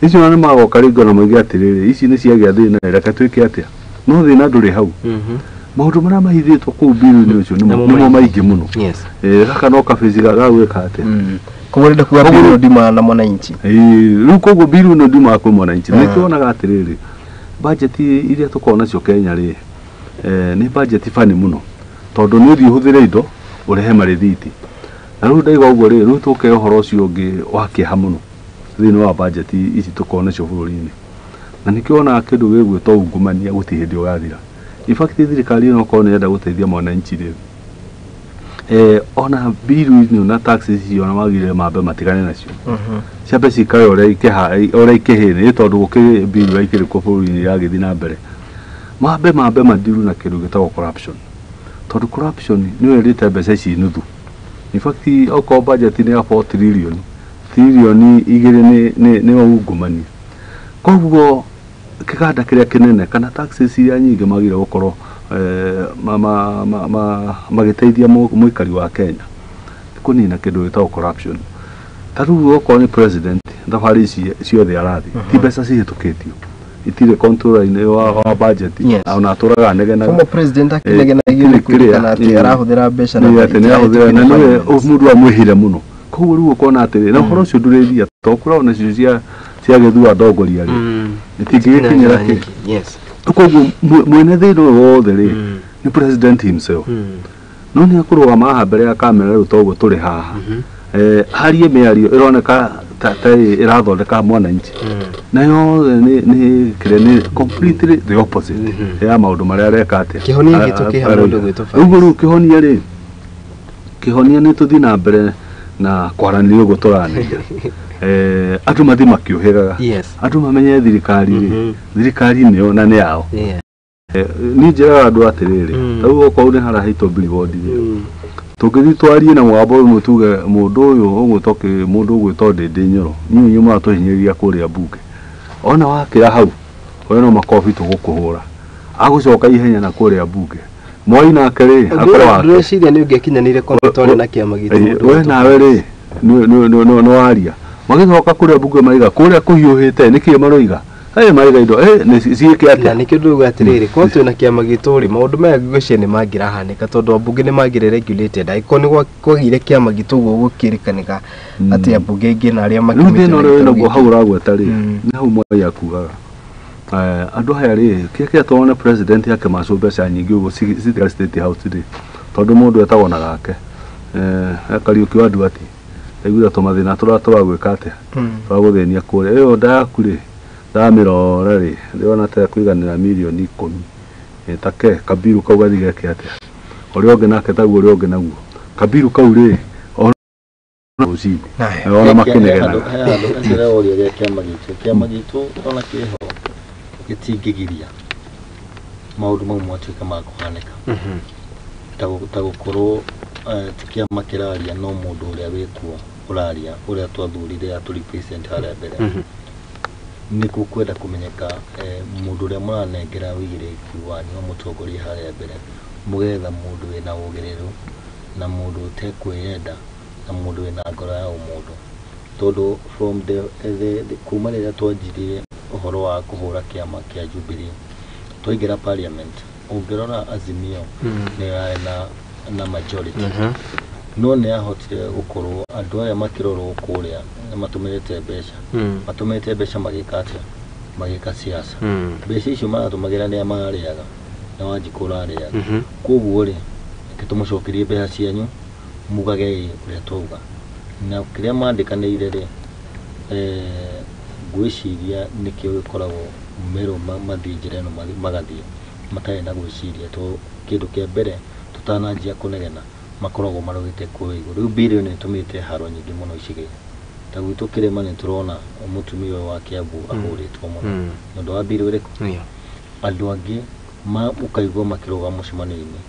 Icio ona nĩ magoka rĩngĩ ona moige atĩrĩrĩ, ici nĩ ciagĩa thĩna, reke twĩke atĩa? No thĩna ndũrĩ hau. Maũndũ marĩa mahithĩtwo kũu mbiru-inĩ ũcio nĩmo maingĩ mũno. Gaka no kabici ga gwĩka atĩa? Koguo ũrenda kuga mbiru ndiumaga na mwananchi. Rĩu koguo mbiru ĩno ndiumaga kwĩ mwananchi. Nĩ tuonaga atĩrĩrĩ, budget iria tũkoragwo nacio Kenya rĩ, nĩ budget bani mũno, tondũ nĩ ũthiĩ ũhũthĩre indo ũrehe marĩthiti. Na rĩu ndaiga ũguo rĩ, rĩu tũke ũhoro ũcio ũngĩ wa kĩeha mũno thĩinĩ wa budget ici tũkoragwo nacio bũrũri-inĩ. Na nĩkĩo wonaga kĩndũ gĩgwĩtwo ungumania gũtirĩ hĩndĩ ũgathira. In fact thirikari ĩno okorwo nĩ ĩrenda gũteithia mwananchi rĩ, ona bill na taxes icio ona magĩrĩire mambe matigane nacio. Ciambe cikare ũrĩa ikĩhĩrĩ, tondũ gũkĩrĩ bill ĩrĩa ĩkĩrĩ kuo bũrũri-inĩ ĩragĩthiĩ na mbere. Mambe madiru na kĩndũ gĩtagwo corruption. Tondũ corruption nĩyo ĩrĩte mbeca ici nuthu. In fact okorwo budget nĩ ya 4 trillion, trilioni 2 nĩ ungumania. Koguo kĩganda kĩrĩa kĩnene kana taxes iria nyingĩ magĩrĩire gũkorwo magĩteithia mũikari wa Kenya kũnina kĩndũ gĩtagwo corruption. Ta rĩu okorwo nĩ president thabarĩ ici ciothe arathiĩ, ti mbeca cihĩtũkĩtio, itirĩ control-inĩ wa budget, ona atũraga anegenaga. Former president akĩnegenagia nĩ kwĩrĩkana atĩ arahũthĩra mbeca na atĩ nĩarahũthĩra, na nĩwe mũndũ amwĩhire mũno. Koguo rĩu ũkona atĩrĩ, na ũhoro ũcio ndũrĩthia, tondũ kũrĩ ona icio cia gĩthua ndongoria rĩ, itingĩgĩkinyĩra kĩ. Koguo mwene thĩna ũyũ wothe rĩ, nĩ president himself. No nĩ akũrũgama haha mbere ya kamera rĩu toguo tũrĩ haha, harie mĩario ĩroneka ta ĩrathondeka mwananchi, na yothe nĩ kĩrĩa nĩ completely the opposite ya maũndũ marĩa areka atĩa. Kĩhonia gitũ kĩ hamwe mũndũ gwĩtwo Faris. Ũguo rĩu kĩhonia rĩ, kĩhonia nĩ tũthiĩ na mbere na kwaranĩria ũguo tũranĩria. Andũ mathiĩ makĩũhĩgaga, andũ mamenye thirikari rĩ, thirikari nĩyo na nĩ yao. Niĩ njĩraga andũ atĩrĩrĩ, ta rĩu okorwo nĩ harahĩtwo billboard rĩ, tũngĩthiĩ twarie na mũgambo ũmwe tuge mũndũ ũyũ ũgwĩtwo mũndũ ũgwĩtwo Ndĩndĩ Nyoro, inyuĩ inyuĩ mũratũhinyĩrĩria kũrĩa mbunge, ona wakĩra hau we no makobi tũgũkũhũra, agũcoka ihenya na kũrĩa mbunge. Mwai nake rĩ, akorwo wake. Ndĩreciria nĩ ũngĩakinyanĩire korwo twarĩ na kĩama gitũ. We nawe rĩ, nĩ waria. Magĩcoka kũrĩa mbunge maiga kũrĩa kũhiũhĩte nĩkĩ maroiga? Hey maiga indo nĩ ciĩke atĩa? Na nĩkĩo ndauga atĩrĩrĩ, korwo twĩna kĩama gitũ rĩ, maũndũ maya ngwĩciria nĩ mangĩrahanĩka tondũ ambunge nĩ mangĩrĩ regulated. Angĩkorwo nĩ kwagĩire kĩama gitũ ũguo gũkĩrĩkanĩka atĩ ambunge aingĩ na arĩa Rĩu makiumĩte thĩna na ũrĩa gĩtarũ wĩnaguo gĩkĩ. hau ũragweta rĩ, nĩ hau Mwai akugaga andũ aya rĩ, kĩrĩa kĩratwarwo nĩ president akĩmacwo mbeca nyingĩ ũguo citigare State House rĩ, tondũ mũndũ etagwo na gake Kariũki wa Nduati ndaiguire tũmathĩna tũrĩa tũragwĩka atĩa, tũragũthĩnia kũrĩa ĩyo nda yaku rĩ, ndamĩrora rĩ, ndĩrona ta ĩkũiganĩra mirioni 10 take kabiru kau gathiĩ geke atĩa, ũrĩa ũngĩ nake taguo ũrĩa ũngĩ naguo kabiru kau rĩ ona rũcinĩ ona makĩnegenaga. He handũ ndĩreũria gĩa kĩama gitũ, kĩama gitũ ona kĩho gĩtingĩgiria maũndũ mau matuĩke ma kũhanĩka. Ta gũkorwo ti kĩama kĩraria no mũndũ ũrĩa wĩkuo ũraria, ũrĩa twathurire atũ represent harĩa mbere. Nĩ gũkwenda kũmenyeka mũndũ ũrĩa mũranengera ũigĩrĩrĩki wanyu wa mũtongoria harĩa mbere, mũgetha mũndũ wĩna ũgĩrĩru na mũndũ ũtekwĩyenda na mũndũ wĩna ngoro ya ũmũndũ. Tondũ from the kuma rĩrĩa twanjirie ũhoro wa kũhũra kĩama kĩa Jubilee twaingĩra parliament, ũngĩrora Azimio nĩ yarĩ na majority, no nĩ yahotire gũkorwo andũ aya makĩrorwo kũrĩa nĩ matũmĩrĩte mbeca, matũmĩrĩte mbeca magĩka atĩa, magĩka siasa. Mbeca icio maratũmagĩra nĩ mararĩaga na Wanjikũ ũrarĩaga. Koguo rĩ, reke tũmũcokerie mbeca cianyu mugage ĩ ũrĩa twauga. Na kĩrĩa mandĩkanĩire rĩ, ngwĩciria nĩkĩo gĩkoragwo merwo mathiĩ njĩra ĩno magathiĩ matarĩ na gwĩciria, tondũ kĩndũ kĩa mbere tũtananjia kũnegena makoragwo marorete kũrĩa igũrũ. Rĩu mbiri ĩno ĩtũmĩte haro nyingĩ mũno icagi-inĩ. Ta gwitũ kĩrĩma nĩ tũrona mũtumia ũyũ wa Kiambu ahũrĩtwo mũno nĩ ũndũ wa mbiri ĩrĩkũ. Andũ angĩ ũkaigua makĩrũgama mũcemanio-inĩ,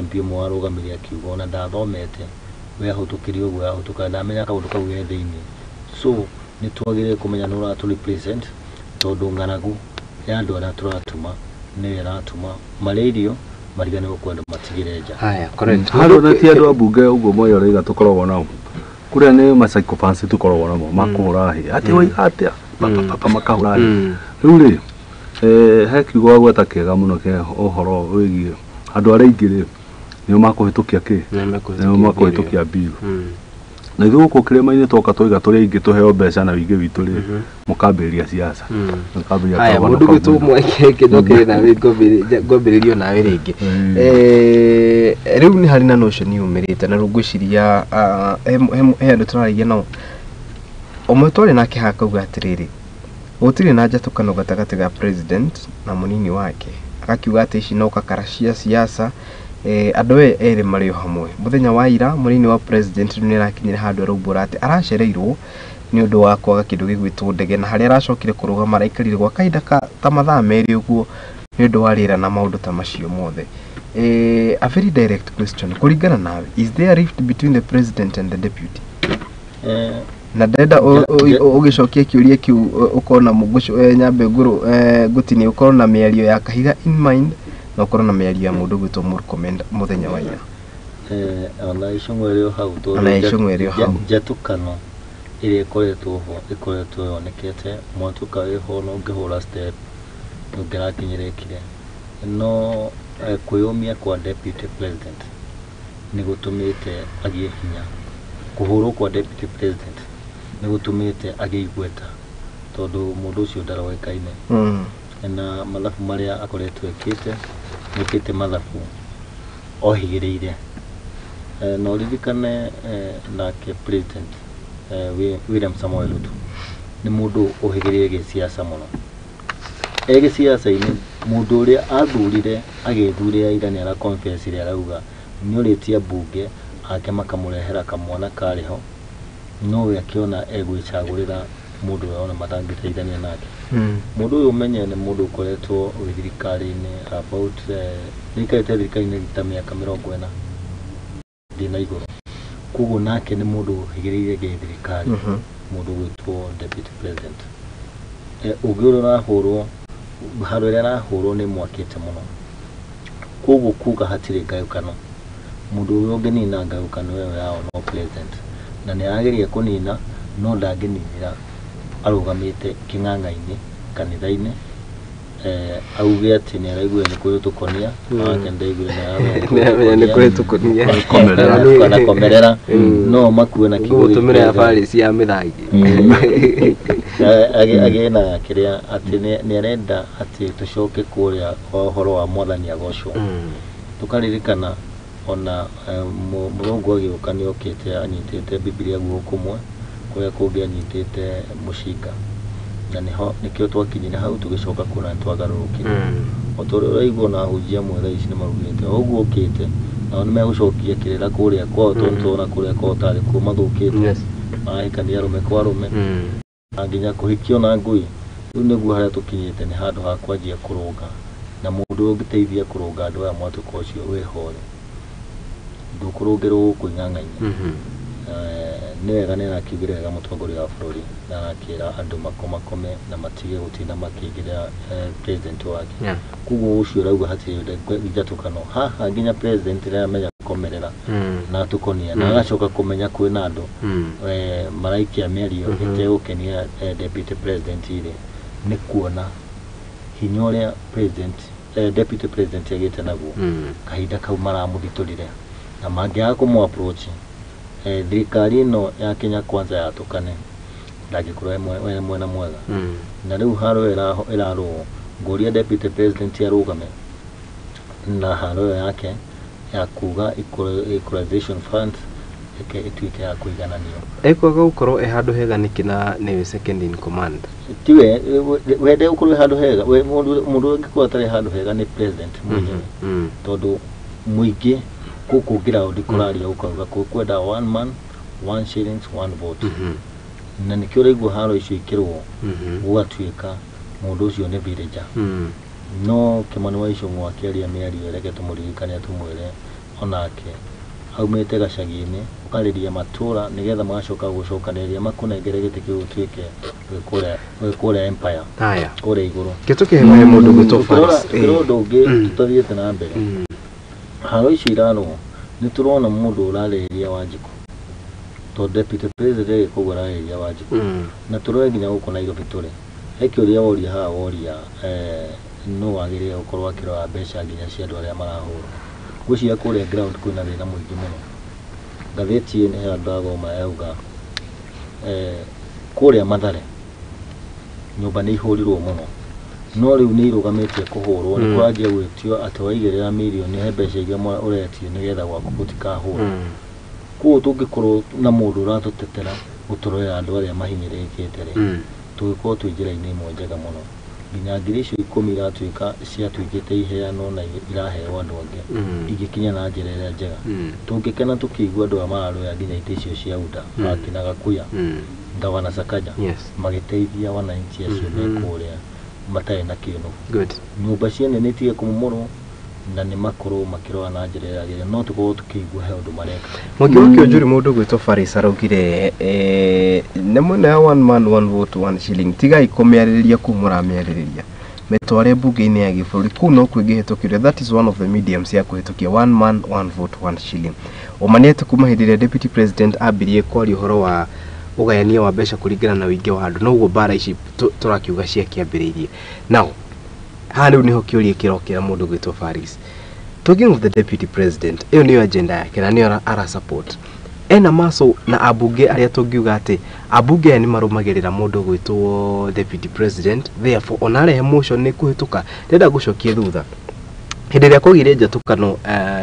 MP ũmwe warũgamire akiuga ona ndathomete, we ahĩtũkire ũguo ahĩtũka, ndamenya kaũndũ kau ge thĩinĩ. So nĩ twagĩrĩire kũmenya nũ ũratũ represent, tondũ ng'aragu ya andũ arĩa tũratũma nĩyo ĩratũma marĩe irio mariganĩrwo kwenda matigĩre nja. Haya, correct. Handũ na ti andũ a mbunge ũguo Mwai ũrauga tũkoragwo nao kũrĩa nĩ ma sycophants tũkoragwo namo makũhũra hĩ atĩ waiga atĩa pa makahũra hĩ. Rĩu rĩ, he kiugo wagweta kĩega mũno kĩa ũhoro wĩgiĩ andũ arĩa aingĩ rĩ, nĩo makũhĩtũkia kĩ, nĩo makũhĩtũkia bill. Na ithuĩ gũkũ kĩrĩma-inĩ twoka twaiga tũrĩ aingĩ tũheo mbeca na wĩingĩ witũ rĩ, mũkambĩrĩria siasa. Mũkambĩrĩria. Haya, mũndũ gwitũ mweke nawe ngwambĩrĩrio nawe rĩngĩ. Rĩu nĩ harĩ na notion yumĩrĩte na rĩu ngwĩciria he andũ tũraragia nao, ũmwe twarĩ nake haha akauga atĩrĩrĩ, gũtirĩ na njatũkano gatagatĩ ga president na mũnini wake, agakiuga atĩ ici no kakara cia siasa. Andũ aya erĩ marĩ o hamwe. Mũthenya wa ira mũnini wa president nĩ arakinyire handũ araumbũra atĩ aracereirwo nĩ ũndũ wa kwaga kĩndũ gĩgwĩtwo ndege, na harĩa aracokire kũrũgama araikarire gwa kahinda ta mathaa merĩ ũguo nĩ ũndũ wa rĩera na maũndũ ta macio mothe. A very direct question, kũringana nawe, is there a rift between the president and the deputy? Na ndenda ũgĩcokia kĩũria kĩu ũkorwo na nyambe ngũtinie, ũkorwo na mĩario ya Kahiga in mind na ũkorwo na mĩario ya mũndũ ũgwĩtwo Murkomen mũthenya wa ira. Ona icũng'wa ĩrĩ o hau, Ona icũng'wa ĩrĩ o hau. Njatũkano ĩrĩa ĩkoretwo ho ĩkoretwo yonekete, mwatũka wĩho na ũngĩhũra step ndũngĩrakinyĩrĩkire. No kwĩyũmia kwa deputy president nĩ gũtũmĩte agĩe hinya. Kũhũrwo kwa deputy president nĩ gũtũmĩte agĩe igweta, tondũ mũndũ ũcio ndaroĩkaine. Na mathabu marĩa akoretwo ekĩte, nĩekĩte mathabu ohĩgĩrĩire. Na ũririkane nake president William Samoei Ruto nĩ mũndũ ũhĩgĩrĩire gĩsiasa mũno. E gĩsiasa-inĩ mũndũ ũrĩa athurire agĩthurĩra ira nĩ ara confess arauga nĩorĩtie mbunge ake makamũrehera kamwana karĩ ho, nowe akĩona egwĩcagũrĩra mũndũ ũrĩa ona matangĩteithania nake. Mũndũ ũyũ ũmenye nĩ mũndũ ũkoretwo wĩ thirikari-inĩ about nĩaikarĩte thirikari-inĩ ta mĩaka 40 thiĩ na igũrũ. Koguo nake nĩ mũndũ ũhĩgĩrĩire gĩthirikari, mũndũ ũgwĩtwo deputy president. Ũngĩ ũrĩa ũrahũrwo, handũ ĩrĩa arahũrwo nĩ mwakĩte mũno. Koguo kuga hatirĩ ngayũkano, mũndũ ũrĩa ũngĩnina ngayũkano ĩyo yao no president, na nĩ arageria kũnina No ndangĩninĩra arũgamĩte kĩng'ang'a-inĩ kanitha-inĩ, auge atĩ nĩ araiguire nĩ kũhĩtũkania, nake ndaiguire nĩ kũhĩtũkania kana komerera, no makue na kiugo gũtũmĩra ya Paris ya mĩthangi agĩe na kĩrĩa atĩ nĩ arenda atĩ tũcoke kũrĩa ũhoro wa mwathani agocwo. Tũkaririkana ona mũrũngũ agĩũka nĩ okĩte anyitĩte Bibilia guoko kũmwe, kũrĩa kũngĩ anyitĩte mũcinga, na nĩho nĩkĩo twakinyire hau tũgĩcoka kuona nĩ twagarũrũkire. O ta ũrĩa ũraigua ona ahunjia amwe thaa ici nĩ marugĩte o ũguo ũkĩte, nao nĩ megũcokia kĩrĩra kũrĩa kwao, tondũ nĩtũrona kũrĩa kwao tarĩ kuo mathũkĩte, marahikania arũme kwa arũme, na nginya kũhikio na ngui. Rĩu nĩguo harĩa tũkinyĩte nĩ handũ ha kwanjia kũrũnga, na mũndũ ũrĩa ũngĩteithia kũrũnga andũ aya mwatũka ũcio wĩhore, ndũkũrũngĩrwo gũkũ ing'ang'a-inĩ. Nĩ wega nĩ arakiugire wega mũtongoria wa bũrũri, na arakĩra andũ makomakome na matige gũtinda makĩingĩrĩra president wake. Koguo ũcio ũrauga hatirĩ njatũkano haha, nginya president nĩaramenya komerera na tũkonia, na agacoka kũmenya kwĩna andũ maraikia mĩario ĩtegũkenia deputy president rĩ, nĩ kuona hinya ũrĩa president deputy president agĩte naguo kahinda kau maramũthitũrire, na mangĩaga kũmũ approach thirikari ĩno ya Kenya Kwanza yatũkane, ndangĩkorwo e mwena mwega. Na rĩu haro ĩrarũo, ngũria deputy president arũgame na haro ĩyo yake ya kuga equalization fund ĩke ĩtuĩke ya kũigananio. Ekwaga gũkorwo e handũ hega nĩkĩ na nĩwe second in command? Tiwe wende ũkorwo handũ hega, we mũndũ ũngĩkorwo atarĩ handũ hega nĩ president mwenyewe, tondũ mũingĩ gũkũ ground kũraria ũkauga kwenda one man one shillings one vote, na nĩkĩo ũraigua haro icio ikĩrwo gũgatuĩka mũndũ ũcio nĩ villager. No Kimani wa Ichung'wa akĩaria mĩario, reke tũmũririkane tũmwĩre onake aumĩte gacagi-inĩ ũkarĩria matũra nĩgetha magacoka gũcokanĩrĩria makũnengere gĩtĩ kĩu ũtuĩke wĩ kũrĩa empire kũrĩa igũrũ. Kĩtũkĩhe mũndũ gwĩtwo Faris. Ũkĩrora ũndũ ũngĩ tũtathiĩte na mbere, haro icio irarũo nĩ tũrona mũndũ ũrarĩrĩria Wanjikũ, tondũ deputy president agĩka ũguo ararĩrĩria Wanjikũ, na tũrore nginya gũkũ Nairobi tũrĩ he kĩũria woria haha, woria no wagĩrĩire gũkorwo akĩrora mbeca nginya cia andũ arĩa marahũrwo. Ngwĩciria kũrĩa ground kwĩna thĩna mũingĩ mũno. Ngathĩti ĩno he ndathoma yauga kũrĩa Mathare nyũmba nĩ ihũrirwo mũno, no rĩu nĩ irũgamĩtie kũhũrwo, nĩ kũranjia gwĩtio atĩ waigĩrĩra mirioni he mbeca iria ũretio nĩgetha gwaku gũtikahũrwo. Koguo tũngĩkorwo na mũndũ ũratũtetera gũtũrorera andũ arĩa mahinyĩrĩrĩkĩte rĩ, tũgĩkorwo twĩ njĩra-inĩ ĩmwe njega mũno. Nginya ngiri icio 10 iratuĩka ciatuĩkĩte iheanwo na iraheo andũ angĩ, ingĩkinya na njĩra ĩrĩa njega. Tũngĩkena tũkĩigua andũ aya mararũa nginya itĩ icio cia UDA, akina Gakuya, Gavana Sakaja, magĩteithia wananchi acio me kũrĩa matarĩ na kĩũnũhu. Nyũmba ciene nĩ itige kũmomorwo na nĩ makorwo makĩrora na njĩra ĩrĩa yagĩrĩire, no tũkorwo tũkĩigua he ũndũ mareka. Mwangi wa Kĩonjũri mũndũ gwĩtwo Faris araugire nĩ mwena ya one man one vote one shilling, tigai kũmĩarĩrĩria kũu mũramĩarĩrĩria, mĩtware mbunge-inĩ ya gĩbũrũri kũu no kwĩngĩhĩtũkĩrio. That is one of the mediums ya kũhĩtũkia one man one vote one shilling. Ũma nĩ atĩ kuma hĩndĩ ĩrĩa deputy president ambirie kwaria ũhoro wa ũgayania wa mbeca kũringana na ũingĩ wa andũ, noguo mbara ici tũrakiuga ciakĩambĩrĩirie. Now haha rĩu nĩho kĩũria kĩrokĩra mũndũ gwĩtwo Faris. Talking of the deputy president, ĩyo nĩyo agenda yake na nĩyo ara support. Ena maso na ambunge arĩa tũngiuga atĩ ambunge aya nĩ marũmagĩrĩra mũndũ gwĩtwo deputy president, therefore ona arehe motion nĩ kũhĩtũka. Ndĩrenda gũcokia thutha hĩndĩ ĩrĩa kwagĩire njatũkano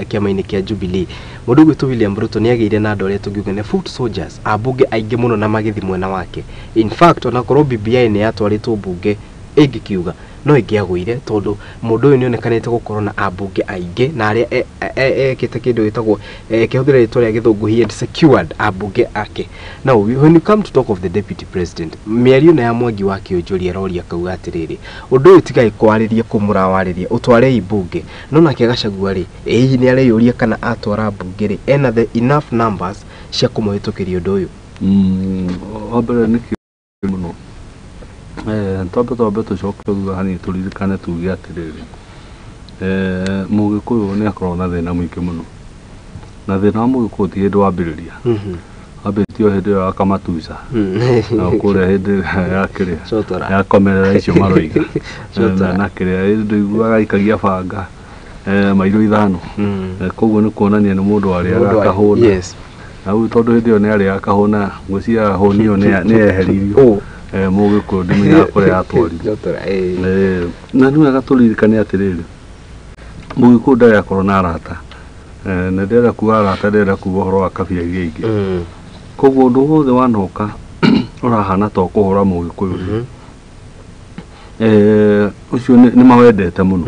kĩama-inĩ kĩa Jubilee, mũndũ gwĩtwo William Ruto nĩ agĩire na andũ arĩa tũngiuga nĩ foot soldiers, ambunge aingĩ mũno na magĩthiĩ mwena wake. In fact onakorwo BBI nĩ yatwarĩtwo mbunge ĩngĩkiuga no ĩngĩagũire, tondũ mũndũ ũyũ nĩonekanĩte gũkorwo na ambunge aingĩ na arĩa ekĩte kĩndũ gĩtagwo kĩhũthĩra rĩtwa rĩa gĩthũngũ, he had secured ambunge ake. Now when you come to talk of the deputy president, mĩario ĩno ya Mwangi wa Kĩonjũri aroria akauga atĩrĩrĩ, ũndũ ũyũ tigai kwarĩria kũu mũrawarĩria, ũtwarei mbunge. No nake Gachagua rĩ, hihi nĩ areyũria kana atwara mbunge rĩ, ena the enough numbers cia kũmũhĩtũkĩria ũndũ ũyũ? Wa mbere nĩ kĩũria mũno. Twambe tũcoke thutha hanini tũririkane tuge atĩrĩrĩ, Mũgĩkũyũ nĩ akoragwo na thĩna mũingĩ mũno, na thĩna wa Mũgĩkũyũ ti hĩndĩ wambĩrĩria, Wambĩtie o hĩndĩ ĩyo ya Kamatusa na kũrĩa hĩndĩ ĩrĩa ya kĩrĩa ya komerera icio maroiga na kĩrĩa ndũiguaga aikagia banga mairo 5. Koguo nĩ kuonania nĩ mũndũ warĩaga akahũna. Na rĩu tondũ hĩndĩ ĩyo nĩ arĩaga akahũna, ngwĩciria hũni ĩyo nĩ yeheririo. Mũgĩkũyũ ndimenyaga kũrĩa yatwarirwo. Na nĩ wega tũririkane atĩrĩrĩ, mũgĩkũyũ ndarĩ akorwo na arata. Na ndĩrenda kuga arata, ndĩrenda kuga ũhoro wa kabira iria ingĩ. Koguo ũndũ wothe wanoka ũrahana ta ũkũhũra mũgĩkũyũ ũcio nĩ mawendete mũno.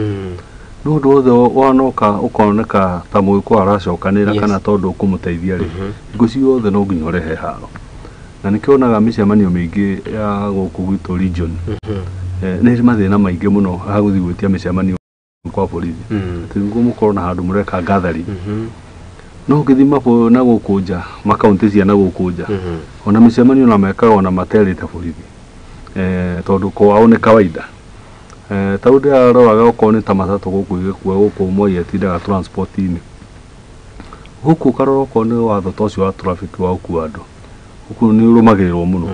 No ũndũ wothe wanoka ũkoneka ta mũgĩkũyũ aracokanĩra kana tondũ ũkũmũteithia rĩ, hingo ciothe no nginya ũrehe haro. Na nĩkĩo wonaga mĩcemanio mĩingĩ ya gũkũ gwitũ region nĩ ĩrĩ mathĩna maingĩ mũno ha gũthiĩ gwĩtia mĩcemanio kwa borithi. Atĩ nĩguo mũkorwo na handũ mũreka gathering. No ũngĩthiĩ na gũkũ nja, makaũntĩ cia na gũkũ nja, ona mĩcemanio ona mekaga ona materĩte borithi, tondũ kwao nĩ kawaida. Ta rĩu ndĩraroraga okorwo nĩ ta matatũ gũkũ igĩkua gũkũ Moi atindaga transport-inĩ. Gũkũ ũkarora okorwo nĩ watho ta ũcio wa traffic wa gũkua andũ, gũkũ nĩ ũrũmagĩrĩrwo mũno.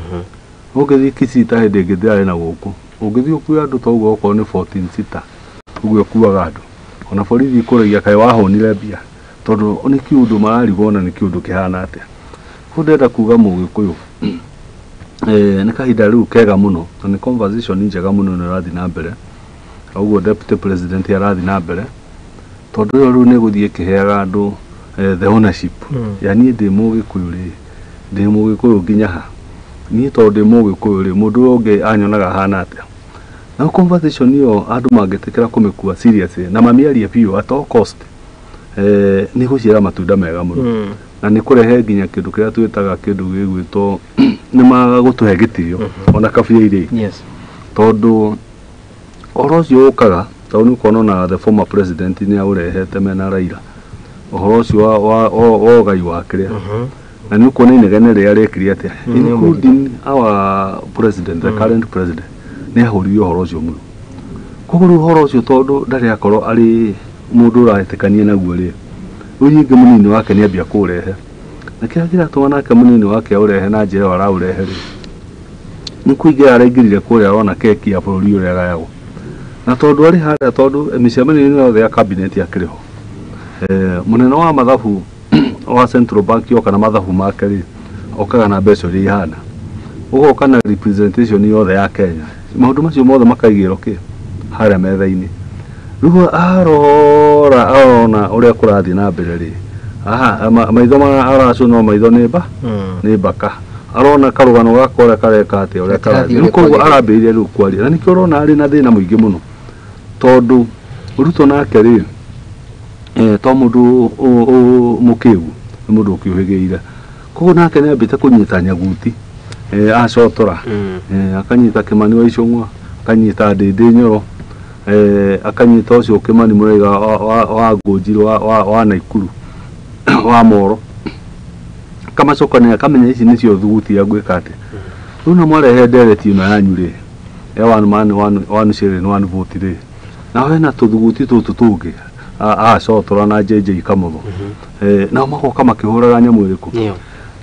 Ũngĩthiĩ Kisii ta hĩndĩ ĩngĩ ndĩrarĩ na gũkũ, ũngĩthiĩ ũkue andũ ta ũguo okorwo nĩ 14 seater ũguo ĩkuaga andũ, ona borithi ikũragia kaĩ wahũnire mbia, tondũ nĩ kĩũndũ mararigwo ona nĩ kĩũndũ kĩhana atĩa. Koguo ndĩrenda kuga mũgĩkũyũ nĩ kahinda rĩu kega mũno na nĩ conversation njega mũno nĩ ĩrathiĩ na mbere. Ũguo deputy president arathiĩ na mbere, tondũ ĩyo rĩu nĩ ĩgũthiĩ ĩkĩheaga andũ the ownership. Ya niĩ ndĩ mũgĩkũyũ rĩ, ndĩ mũgĩkũyũ nginya ha? Niĩ tondũ ndĩ mũgĩkũyũ rĩ, mũndũ ũyũ ũngĩ anyonaga ahana atĩa? Na conversation ĩyo andũ mangĩtĩkĩra kũmĩkua seriously na mamĩarie biũ at all cost, nĩ gũciara matunda mega mũno. Na nĩ kũrehe nginya kĩndũ kĩrĩa twĩtaga kĩndũ gĩgwĩtwo nĩ magũtũhe gĩtĩo ona kabira iria ingĩ. Tondũ ũhoro ũcio ũkaga, tondũ nĩ ũkuona ona the former president nĩ aũrehete mena Raila, ũhoro ũcio wa ũgai wa kĩrĩa. Na nĩ ũkuona inegene rĩrĩa rĩekire atĩa, including our president, the current president, nĩ ahũrire ũhoro ũcio mũno. Koguo rĩu ũhoro ũcio tondũ ndarĩ akorwo arĩ mũndũ ũrahetĩkania naguo rĩ, rĩu ningĩ mũnini wake nĩ ambia kũũrehe. Na kĩrĩa kĩratũma nake mũnini wake aũrehe na njĩra ĩyo araũrehe rĩ, nĩ kũingĩra araingĩrire kũrĩa arona keki ya bũrũri ũrĩa ĩgayagwo. Na tondũ arĩ harĩa, tondũ mĩcemanio-inĩ yothe ya cabinet akĩrĩ ho, mũnene wa mathabu wa Central Bank yoka na mathabu make rĩ, okaga na mbeca ũrĩa ihana, ũgoka na representation yothe ya Kenya, maũndũ macio mothe makaigĩrwo kĩ harĩa metha-inĩ. Rĩu arora arona ũrĩa kũrathiĩ na mbere rĩ, aha maitho aracũnwo maitho nĩ mbaka, arona karũgano gaka ũrĩa kareka atĩa, ũrĩa karathiĩ. Rĩu koguo arambĩrĩria rĩu kwaria, na nĩkĩo ũrona arĩ na thĩna mũingĩ mũno, tondũ Ruto nake rĩ, to mũndũ mũkĩgu, nĩ mũndũ ũkĩũhĩgĩire. Koguo nake nĩ ambĩte kũnyita nyaguti, acotora, akanyita Kĩmani wa Icũng'wa, akanyita Ndĩndĩ Nyoro, akanyita ũcio Kĩmani Mũraiga wa Ngũnjirũ wa Naikuru wa Moro, akamacokanĩrĩria, akamenya ici nĩcio thuguti ya gwĩka atĩa. Rĩu na mwarehe ndereti ĩno yanyu rĩ, ya one man one shilling one vote rĩ, na hena tũthuguti tũtũ tũngĩ acotora na JJ Kamotho, nao magoka makĩhũraga nyamũ ĩrĩkũ.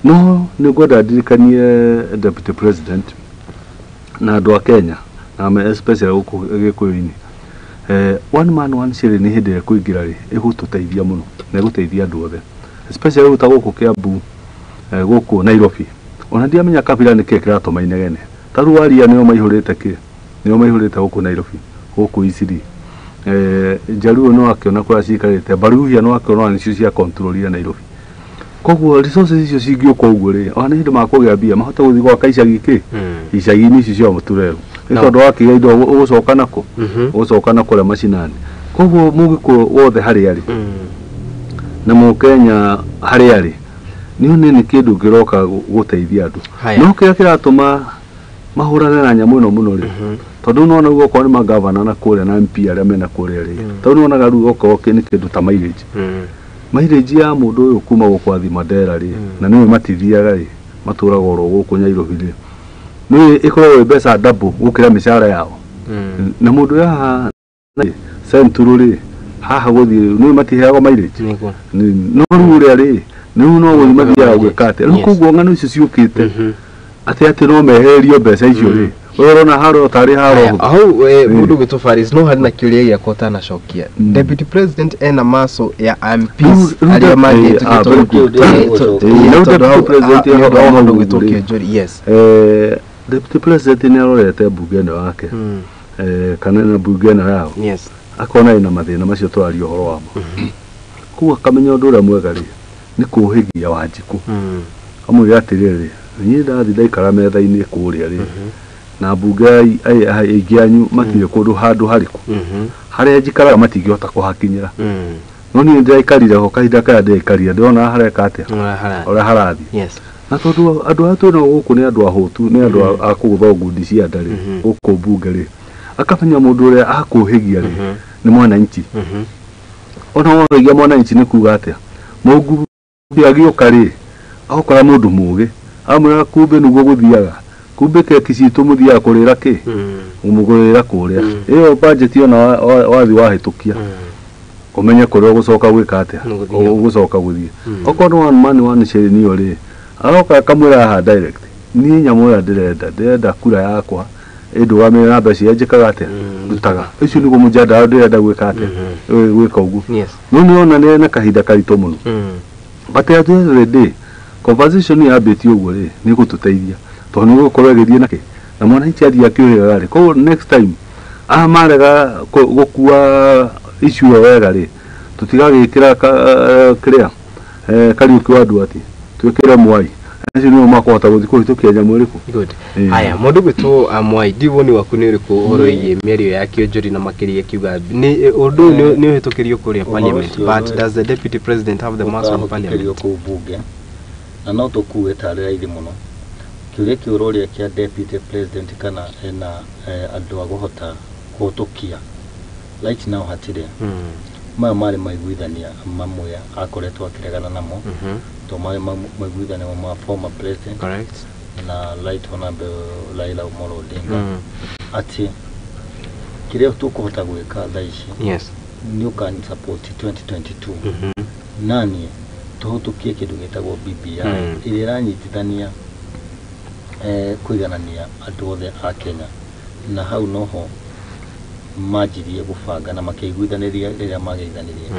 No nĩ ngwenda ndirikanie deputy president na andũ a Kenya na especially gũkũ Gĩkũyũ-inĩ, one man one shilling nĩ hĩndĩ ĩrĩa ĩkũingĩra rĩ, ĩgũtũteithia mũno na ĩgũteithia andũ othe, especially rĩu ta gũkũ Kiambu, gũkũ Nairobi. Ona ndiamenya kabira nĩkĩĩ kĩratũma inegene. Ta rĩu aria nĩo maihũrĩte kĩ, nĩo maihũrĩte gũkũ Nairobi, gũkũ Eastleigh. Njaruo no akĩona kũrĩa ciikarĩte, Baruhia no akĩona nĩcio cia control Nairobi. Koguo resources icio cingĩũka ũguo rĩ, ona nĩ hĩndĩ makũgĩa mbia mahote gũthiĩ gwaka icagi kĩ, icagi-inĩ icio cia mũturero. Nĩ tondũ wakĩgĩa indo ũgũcoka nakũ, ũgũcoka na kũrĩa macinani. Koguo mũgĩkũyũ wothe harĩa arĩ na mũkenya harĩa arĩ, nĩ nĩ kĩndũ kĩroka gũteithia andũ. No kĩrĩa kĩratũma mahũrane na nyamũ ĩno mũno rĩ, tondũ nĩwona rĩu okorwo nĩ magavana na kũrĩa na MP arĩa mena kũrĩa rĩ, tondũ nĩwonaga rĩu okorwo nĩ kĩndũ ta mileage, mileage ya mũndũ ũyũ kuma gũkũ athiĩ Mandera rĩ, na nĩwe matithiaga rĩ, matũraga oro gũkũ Nairobi rĩ, nĩ ĩkoragwo ĩ mbeca double gũkĩra mĩcara yao. Na mũndũ ũyũ haha Central rĩ, haha gũthiĩ nĩwe matiheagwo mileage. No rĩu ũrĩa rĩ, Rĩu no gũthiĩ mathiaga gwĩka atĩa? Rĩu koguo ng'ano icio ciũkĩte atĩ no mehererio mbeca icio rĩ, we ũrona haro tarĩ haro. Hau mũndũ gwĩtwo Faris no harĩ na kĩũria gĩakwa ũtanacokia. Deputy President ena maso ya MPs arĩa mangĩtũkĩtwo mũndũ gwĩtwo Kĩonjori. Yes. Deputy President nĩ arorete mbunge ĩno yake kana na mbunge ĩno yao. Yes. Akona ĩna mathĩna macio tũraria ũhoro wamo. Koguo akamenya ũndũ ũrĩa mwega rĩ nĩ kũhĩgia Wanjikũ. Amwĩre atĩrĩrĩ, niĩ ndathiĩ ndaikara metha-inĩ kũrĩa rĩ, na mbunge aingĩ anyu matirĩ kũndũ handũ harĩkũ harĩa njikaraga matingĩhota kũhakinyĩra. No niĩ ndĩraikarire ho kahinda karĩa ndĩraikarire ndĩrona hareka atĩa ũrĩa harathiĩ. Yes. Na tondũ andũ aya twĩnao gũkũ nĩ andũ ahũtu, nĩ andũ a kũgũthwo ngundi cia nda rĩ, gũkũ mbunge rĩ, akamenya mũndũ ũrĩa akũhĩgia rĩ nĩ mwananchi. Ona wohĩgia mwananchi nĩ kuga atĩa, mũngu agĩũka rĩ agũkora mũndũ mũgĩ amwĩra kumbe nĩguo gũthiaga, kumbe keki citũ mũthiaga kũrĩra kĩ mũgũrĩra kũrĩa ĩyo budget ona wathi wahĩtũkia ũmenye kũrĩa ũgũcoka gwĩka atĩa, ũgũcoka gũthiĩ. Okorwo nĩ one man one shilling ĩyo rĩ, agoka akamwĩra haha direct, niĩ nyamũ ĩrĩa ndĩrenda kura yakwa ĩndũgamĩrĩre na mbeca iria njĩkaga atĩa ndutaga. Ũcio nĩguo mũjadala ndĩrenda gwĩka atĩa gwĩka ũguo. No nĩona nĩ na kahinda karitũ mũno. But at the end of the day, conversation yambĩtie ũguo rĩ nĩ gũtũteithia tondũ nĩ gũkorwo ĩgĩthiĩ nakĩ na mwananchi athiĩ akĩũhĩgaga rĩ, koguo next time aya marega gũkua issue ĩyo wega rĩ, tũtigagĩkĩra kĩrĩa Kariũki wa Nduati twĩkĩre Mwai, acio nĩo makũhota gũthiĩ kũhĩtũkia nyamũ ĩrĩkũ. Good. Haya, mũndũ gwĩtwo Mwai, ndiũ woni waku nĩ ũrĩkũ ũhoro wĩgiĩ mĩario ya Kĩonjori na makĩria kiuga nĩ ũndũ ũyũ nĩ ũhĩtũkĩrio kũrĩa parliament, but does the deputy president have the muscle in parliament? Kũu mbunge na no tũkue tarĩ raithi mũno kĩũria kĩu ũroria kĩa deputy president kana ena andũ a kũhota kũhĩtũkia right now hatirĩ. Maya marĩ maiguithania mamwe akoretwo akĩregana namo to marĩ maiguithania ma former president. Correct. Na Right Honorable Raila Amolo Odinga atĩ kĩrĩa tũkũhota gwĩka thaa ici. Yes. Nĩ ũkani support 2022 nani tũhĩtũkie kĩndũ gĩtagwo BBI ĩrĩa ĩranyitithania kũiganania andũ othe a Kenya, na hau noho manjirie gũbanga na makĩiguithanĩria rĩrĩa mageithanirie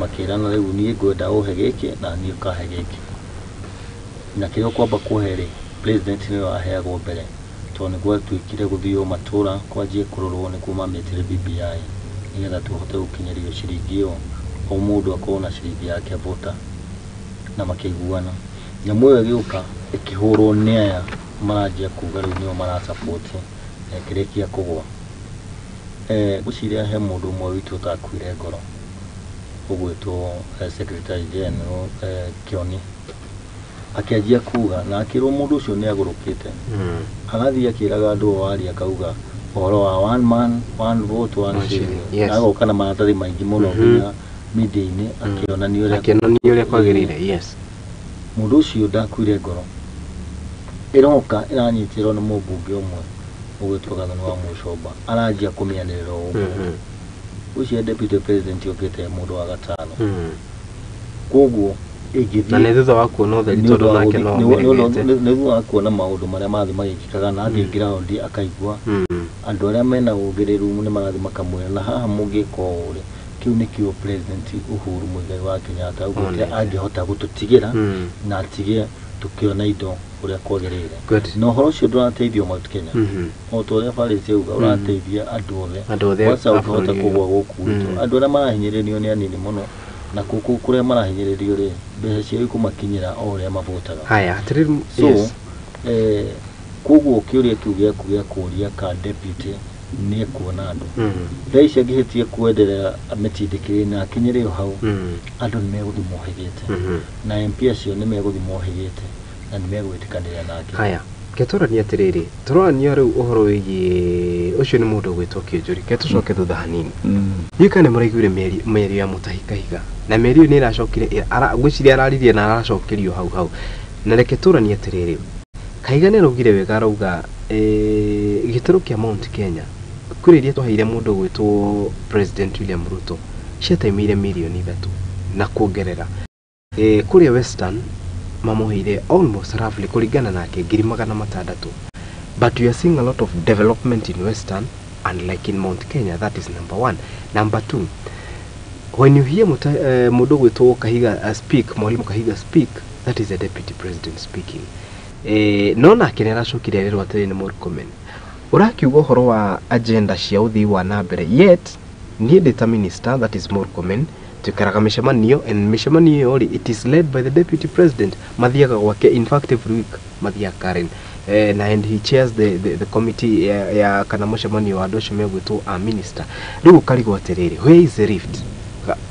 makĩrana rĩu niĩ ngwenda ũhe gĩkĩ na niĩ ũkahe gĩkĩ, na kĩrĩa ũkwamba kũhe rĩ president nĩwe waheagwo mbere tondũ nĩ gwatuĩkire gũthio matũra kwanjie kũrorwo nĩkuo mamĩtire BBI nĩgetha tũhote gũkinyĩrio ciringi ĩyo o mũndũ akorwo na ciringi yake vota, na makĩiguana. Nyamũ ĩyo ĩgĩũka ĩkĩhũrwo nĩ aya maranjia kuga rĩu nĩo marasupport na ĩkĩrĩkia kũgwa. Ngwĩciria he mũndũ ũmwe witũ ũtakuire ngoro ũgwĩtwo Secretary General Kĩoni, akĩanjia kuga na akĩrwo mũndũ ũcio nĩ agũrũkĩte. Agathiĩ akĩraga andũ o aria akauga ũhoro wa one man one vote one shilling. Yes. Agoka na maratathi maingĩ mũno nginya media-inĩ akĩonania ũrĩa kwagĩrĩire. Yes. Mũndũ ũcio ndakuire ngoro, ĩroka ĩranyitĩrwo nĩ mũmbunge ũmwe ũgwĩtwo Gathoni wa Mũcomba, aranjia kũmĩanĩrĩra ũguo. Ũcio deputy president okĩte mũndũ wa gatano. Koguo ĩngĩthiĩ na nĩ thutha wa kuona ũtheri tondũ nake no amĩregete, nĩ thutha wa kuona maũndũ marĩa marathiĩ magĩkĩkaga na athiĩ ground akaigua andũ arĩa mena ũgĩrĩru nĩ marathiĩ makamwĩra na haha mũngĩka ũũ rĩ, kĩu nĩkĩo president Uhuru Muigai wa Kenyatta augĩte angĩhota gũtũtigĩra na atige tũkĩona indo ũrĩa kwagĩrĩire. Na ũhoro ũcio ndũrateithia Mount Kenya o ta ũrĩa Faris auga, ũrateithia andũ othe kwanza ũngĩhota kũgwa gũkũ gwitũ. Andũ arĩa marahinyĩrĩrio nĩ anini mũno, na kũkũ kũrĩa marahinyĩrĩrio rĩ, mbeca ciao ikũmakinyĩra o ũrĩa mavotaga. Haya, atĩrĩrĩ, so koguo kĩũria kĩu gĩaku gĩa kũũria ka deputy nĩ ekuona andũ thaa ici angĩhĩtie kwenderea mĩtindĩkĩrĩrie na akinyĩre o hau, andũ nĩ megũthiĩ mohĩgĩte na MP acio nĩ megũthiĩ mohĩgĩte na nĩ megwĩtĩkanĩria nake. Haya, ke tũranie atĩrĩrĩ, tũrorania rĩu ũhoro wĩgiĩ ũcio nĩ mũndũ ũgwĩtwo Kĩonjori, ke tũcoke thutha hanini. Ndiũĩ kana nĩ mũraiguire mĩario ya Mutahi Kahiga, na mĩario ĩyo nĩ ĩracokire, ngwĩciria araririe na aracokerio hau hau. Na reke tũranie atĩrĩrĩ, Kahiga nĩ araugire wega, arauga gĩtarũ kĩa Mount Kenya kura iria twaheire mũndũ ũgwĩtwo President William Ruto ciatemeire mirioni 3 na kuongerera. Kũrĩa Western mamũheire almost roughly kũringana nake 600,000. But we are seeing a lot of development in Western, unlike in Mount Kenya. That is number one. Number two, when you hear mũndũ gwĩtwo Kahiga speak, Mwalimu Kahiga speak, that is the deputy president speaking. No nake nĩ aracokire arerwo atĩrĩ nĩ Murkomen, ũrakiuga ũhoro wa agenda cia ũthii wa na mbere, yet niĩ ndĩ ta minister, that is Murkomen, twikaraga mĩcemanio, and mĩcemanio ĩyo rĩ, it is led by the deputy president. Mathiaga gwake, in fact every week mathiaga Karen, na and he chairs the committee ya kana mũcemanio wa andũ acio megwĩtwo a minister. Rĩu ũkarigwo atĩrĩrĩ, where is the rift?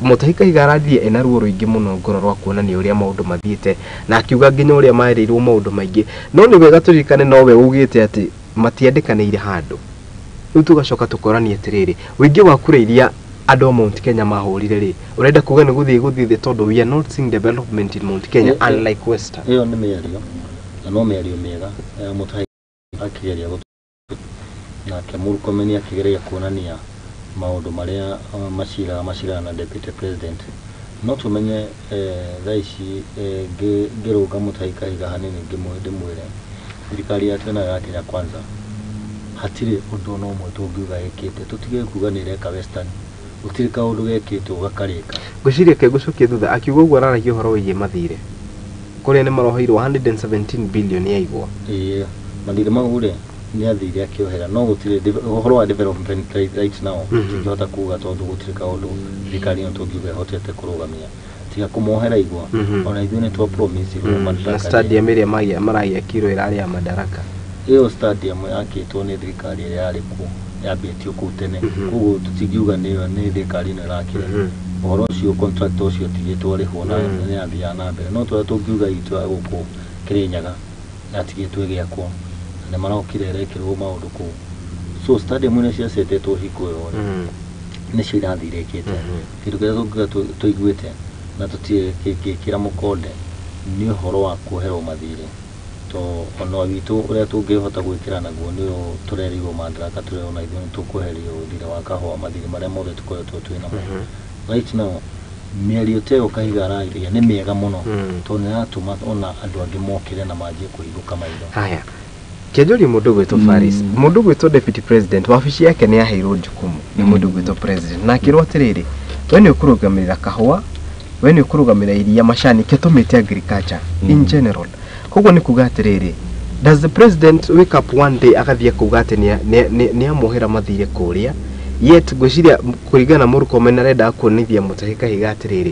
Mutahi Kahiga arathiĩ ena ruo rũingĩ mũno ngoro rwa kuonania ũrĩa maũndũ mathiĩte, na akiuga nginya ũrĩa marĩirwo maũndũ maingĩ. No nĩ wega tũririkane nowe ugĩte atĩ matiandĩkanĩire handũ. Rĩu tũgacoka tũkorania atĩrĩrĩ, ũingĩ wa kura iria andũ a Mount Kenya mahũrire rĩ, ũrenda kuga nĩ gũthiĩ gũthiĩ thĩ tondũ we are not seeing development in Mount Kenya unlike Western. Ĩyo nĩ mĩario, na no mĩario mĩega ya Mutahi akĩgeria nake Murkomen akĩgeria kuonania maũndũ marĩa maciraga na deputy president. No tũmenye thaa ici ngĩrũnga Mutahi Kahiga hanini ndĩmwĩre thirikari ya tene ya Kenya Kwanza hatirĩ ũndũ ona ũmwe tũngiuga ĩkĩte. Tũtige kuga nĩ ĩreka Western, gũtirĩ kaũndũ gekĩtwo gakarĩka. Ngwĩciria kegũcokia thutha akiuga ũguo araragia ũhoro wĩgiĩ mathirĩ kũrĩa nĩ maroheirwo 117 billion ya igwa. Ĩĩ, mathirĩ mau rĩ nĩ athire akĩohera, no gũtirĩ ũhoro wa development right now tũtingĩhota kuga tondũ gũtirĩ kaũndũ thirikari ĩno tũngiuga ĩhotete kũrũgamia tiga kũmohera igwa. Ona ithuĩ nĩ twa promise irwo Madaraka. Na stadium ĩrĩa maragĩakirwo ĩrarĩ ya Madaraka. Ĩyo stadium yakĩtwo nĩ thirikari ĩrĩa yarĩ kuo, yambĩtio kũu tene, koguo tũtingiuga nĩ thirikari ĩno ĩrakire. Ũhoro ũcio contract ũcio ũtigĩtwo rĩhwo na nĩ yathiaga na mbere, no tũrĩa tũngiuga itũ ya gũkũ Kĩrĩnyaga yatigĩtwo ĩgĩakwo na nĩ marokire ĩrekĩrwo maũndũ kũu. So stadium iria ciacetetwo hingo ĩyo nĩcio irathire ĩkĩte. Kĩndũ kĩrĩa tũngiuga tũiguĩte na tũtirĩ kĩngĩkĩra mũkonde nĩ ũhoro wa kuoherwo mathirĩ, to ona witũ ũrĩa tũngĩhota gwĩkĩra naguo nĩ ũyũ tũrerĩirwo Madaraka, tũrerwo na ithuĩ nĩ tũkweherio thirĩ wa kahũa, mathirĩ marĩa mothe tũkoretwo twĩ namo. Right now mĩario ta ĩyo Kahiga ararĩria nĩ mĩega mũno tondũ nĩ ĩratũma ona andũ angĩ mokĩre na manjie kũhingũka maitho. Haya, kĩanjũrie mũndũ gwĩtwo Faris, mũndũ gwĩtwo deputy president wabici yake nĩ yaheirwo jukumu nĩ mũndũ gwĩtwo president, na akĩrwo atĩrĩrĩ, we nĩ ũkũrũgamĩrĩra kahũa, we nĩ ũkũrũgamĩrĩra iria, macani, kĩtũmĩte agriculture in general. Koguo nĩ kuga atĩrĩrĩ, does the president wake up one day agathiĩ kuga atĩ nĩ amuohera mathirĩ kũrĩa, yet ngwĩciria kũringana na Murkomen arenda kuonithia Mutahi Kahiga atĩrĩrĩ,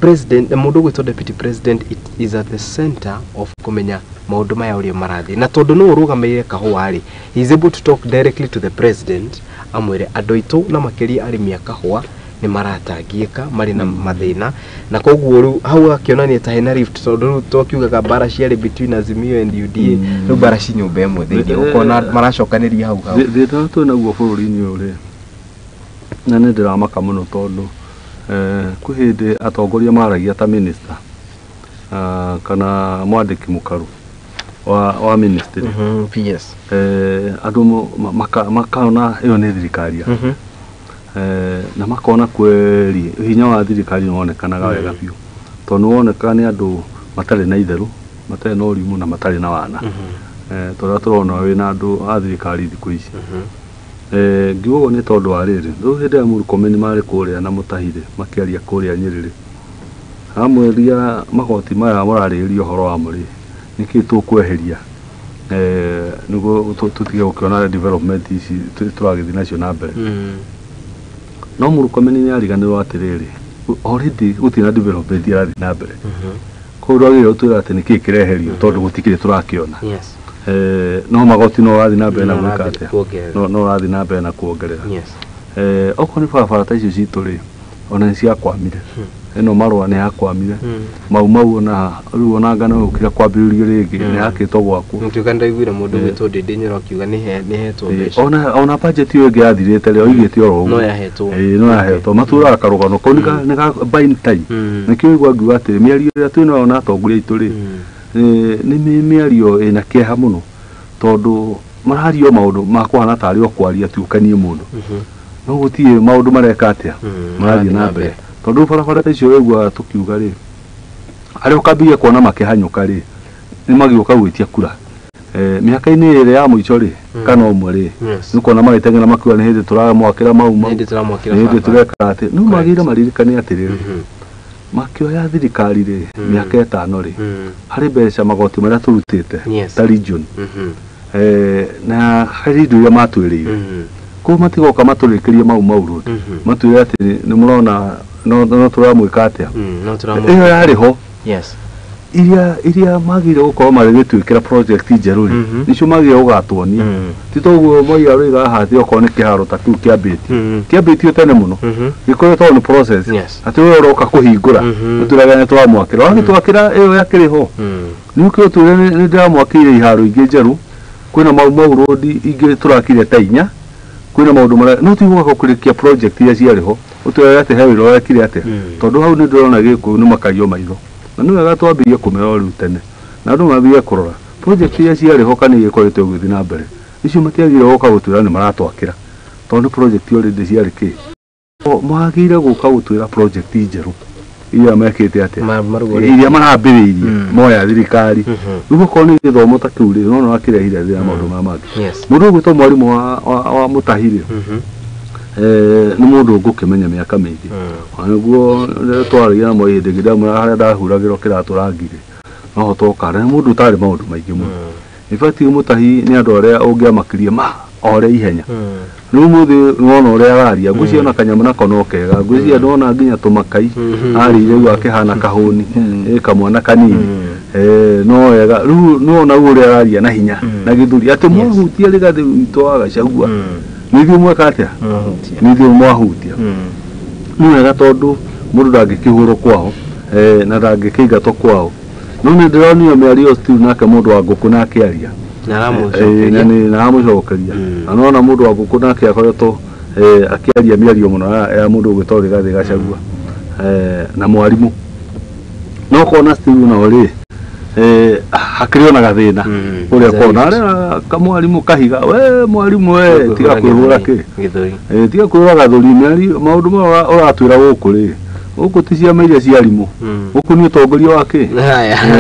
president mũndũ gwĩtwo deputy president it is at the center of kũmenya maũndũ maya ũrĩa marathiĩ, na tondũ nĩwe ũrũgamĩrĩire kahũa rĩ, he is able to talk directly to the president amwĩre andũ aitũ na makĩria arĩmi a kahũa nĩ maratangĩka, marĩ na mathĩna, na koguo rĩu hau akĩonania ta hena rift, tondũ rĩu twakiugaga mbara ciarĩ between Azimio and UDA, rĩu mbara ci nyũmba ĩmwe thĩinĩ, ũkona maracokanĩria hau hau. Thĩna twĩ naguo bũrũri-inĩ ũyũ rĩ, na nĩ ndĩramaka mũno tondũ kwĩ hĩndĩ atongoria maragia ta minister kana mwandĩki mũkaru wa ministry. PS. Andũ makona ĩyo nĩ thirikari na makona kweli hinya wa thirikari nĩ wonekanaga wega biũ, tondũ nĩ wonekaga nĩ andũ matarĩ na itherũ, matarĩ na ũrimũ na matarĩ na wana, tondũ tũrona wĩna andũ a thirikari thikũ ici. Ngiuga ũguo nĩ tondũ wa rĩrĩ, rĩu hĩndĩ ĩrĩa Murkomen marĩ kũrĩa na Mutahi rĩ, makĩaria kũrĩa Nyĩrĩ rĩ, amwĩria magoti maya mũrarĩrĩria ũhoro wamo rĩ, nĩkĩĩ tũkweheria nĩguo tũtige gũkĩona development ici tũragĩthiĩ nacio na mbere. No Murkomen nĩ ariganĩrwo atĩrĩrĩ, already gũtirĩ na development ĩrathiĩ na mbere. Koguo ndwagĩrĩirwo gũtwĩra atĩ nĩkĩĩ kĩreherio tondũ gũtikĩrĩ tũrakĩona. No magoti no ũrathiĩ na mbere na gwĩka atĩa? No ũrathiĩ na mbere na kuongerera. Okorwo nĩ barabara ta icio citũ rĩ, ona nĩ ciakwamire. Ĩno marũa nĩ yakwamire. Mau mau ona rĩu ona ngano yũkire kwambĩrĩrio rĩngĩ nĩ yakĩtwo gwakwo. Ngiuga ndaiguire mũndũ gwĩtwo Ndĩndĩ Nyoro akiuga nĩ hetwo mbeca. Ona budget ĩyo ĩngĩ yathirĩte rĩ, oigĩte oro ũguo. No yahetwo. Ĩĩ, no yahetwo. Matũraga karũgano kau nĩ ka buying time. Nĩkĩo ũigua ngiuga atĩrĩ, mĩario ĩrĩa twĩnayo na atongoria aitũ rĩ, nĩ mĩario ĩna kĩeha mũno, tondũ mararia maũndũ ma kũhana tarĩ o kwaria ti ũkenie mũndũ. No gũtirĩ maũndũ mareka atĩa, marathiĩ na mbere. Tondũ barabara ta icio waigua tũkiuga rĩ, Arĩa ũkambia kuona makĩhanyũka rĩ nĩ magĩũka gwĩtia kura. Mĩaka-inĩ ĩrĩa ya mũico rĩ kana ũmwe rĩ nĩ kuona magĩteng'era makiuga nĩ hĩndĩ tũramwakĩra mau mau, nĩ hĩndĩ tũreka atĩ. No magĩrĩire maririkane atĩrĩrĩ, makĩoya thirikari rĩ mĩaka 5 rĩ harĩ mbeca magoti marĩa tũrutĩte ta region na harĩ indo iria matwĩrĩire. Koguo matigoka matũrĩkĩrie mau mau road matwĩre atĩ nĩ mũrona no tũramwĩka atĩa. Ĩyo yarĩ ho. Iria magĩrĩire gũkorwo magĩgĩtwĩkĩra project njerũ rĩ nicio magĩrĩire gũgatuonia. Ti toguo moiga rĩga haha atĩ okorwo nĩ kĩharo ta kĩu kĩambĩtio kĩambĩtio tene mũno gĩkoretwo nĩ process atĩ we ũroka kũhingũra ũtwĩraga nĩ tũramwakĩra wagĩtwakĩra ĩyo yakĩrĩ ho. Nĩ ũkĩ ũtwĩre nĩ ndĩramwakĩire iharo ingĩ njerũ, kwĩna mau mau road ingĩ tũrakire ta 4, kwĩna maũndũ marĩa no ti gũka kũrĩkia project iria ciarĩ ho ũtwĩre atĩ he wĩra ũrekire atĩa, tondũ hau nĩ ndĩrona gĩkũyũ nĩ makaiywo maitho. Na nĩ wega twambĩrĩrie kũmera rĩu tene na andũ mambĩrĩrie kũrora project iria ciarĩ ho kana iria ikoretwo igĩthiĩ na mbere, icio matiagĩrĩire gũka gũtwĩra nĩ maratwakĩra tondũ nĩ project already ciarĩ kĩ. Magĩrĩire gũka gũtwĩra project njerũ iria mekĩte atĩa, iria marambĩrĩirie moya thirikari. Rĩu okorwo nĩ gĩthomo ta kĩu rĩ, no akĩrehire thĩna maũndũ maya mangĩ. Mũndũ ũgwĩtwo mwarimũ wa Mũtahi rĩ nĩ mũndũ ngũkĩmenya mĩaka mĩingĩ. Nĩguo twaragia na Moi hĩndĩ ĩngĩ ndamwĩra harĩa ndahuragĩrwo kĩratũ rangi rĩ no hotoka nĩ mũndũ ũtarĩ maũndũ maingĩ mũno. In fact Mũtahi nĩ andũ arĩa ũngĩamakirie ma ore ihenya. Rĩu ũmũthĩ nĩwona ũrĩa araria, ngwĩciria ona kanyamũ nako no kega, ngwĩciria ndona nginya tũmakai arĩire rĩu akĩhana kahũni kamwana kanini no wega. Rĩu nĩwona ũrĩa araria na hinya na gĩthũri atĩ mwahutia Rigathĩ witũ wa Gachagua nĩ ithuĩ mweka atĩa, nĩ ithuĩ mwahutia. Nĩ wega tondũ mũndũ ndangĩkĩhũrwo kwao na ndangĩkĩingatwo kwao. No nĩ ndĩronio mĩario Steve nake mũndũ wa ngũkũ na akĩaria na aramũcokeria na nona mũndũ wa ngũkũ nake akoretwo akĩaria mĩario mũno ya mũndũ ũgwĩtwo Rigathĩ Gachagua na mwarimũ. No kona Steve nao rĩ hakĩrĩ ona gathĩna ũrĩa kona arĩa kamwarimũ kahiga we mwarimũ we tiga kwĩhũra kĩ tiga kwĩhũra gathũri mĩario maũndũ maya ũratwĩra gũkũ rĩ gũkũ ti ciama iria ciarimũ gũkũ nĩ ũtongoria wa kĩ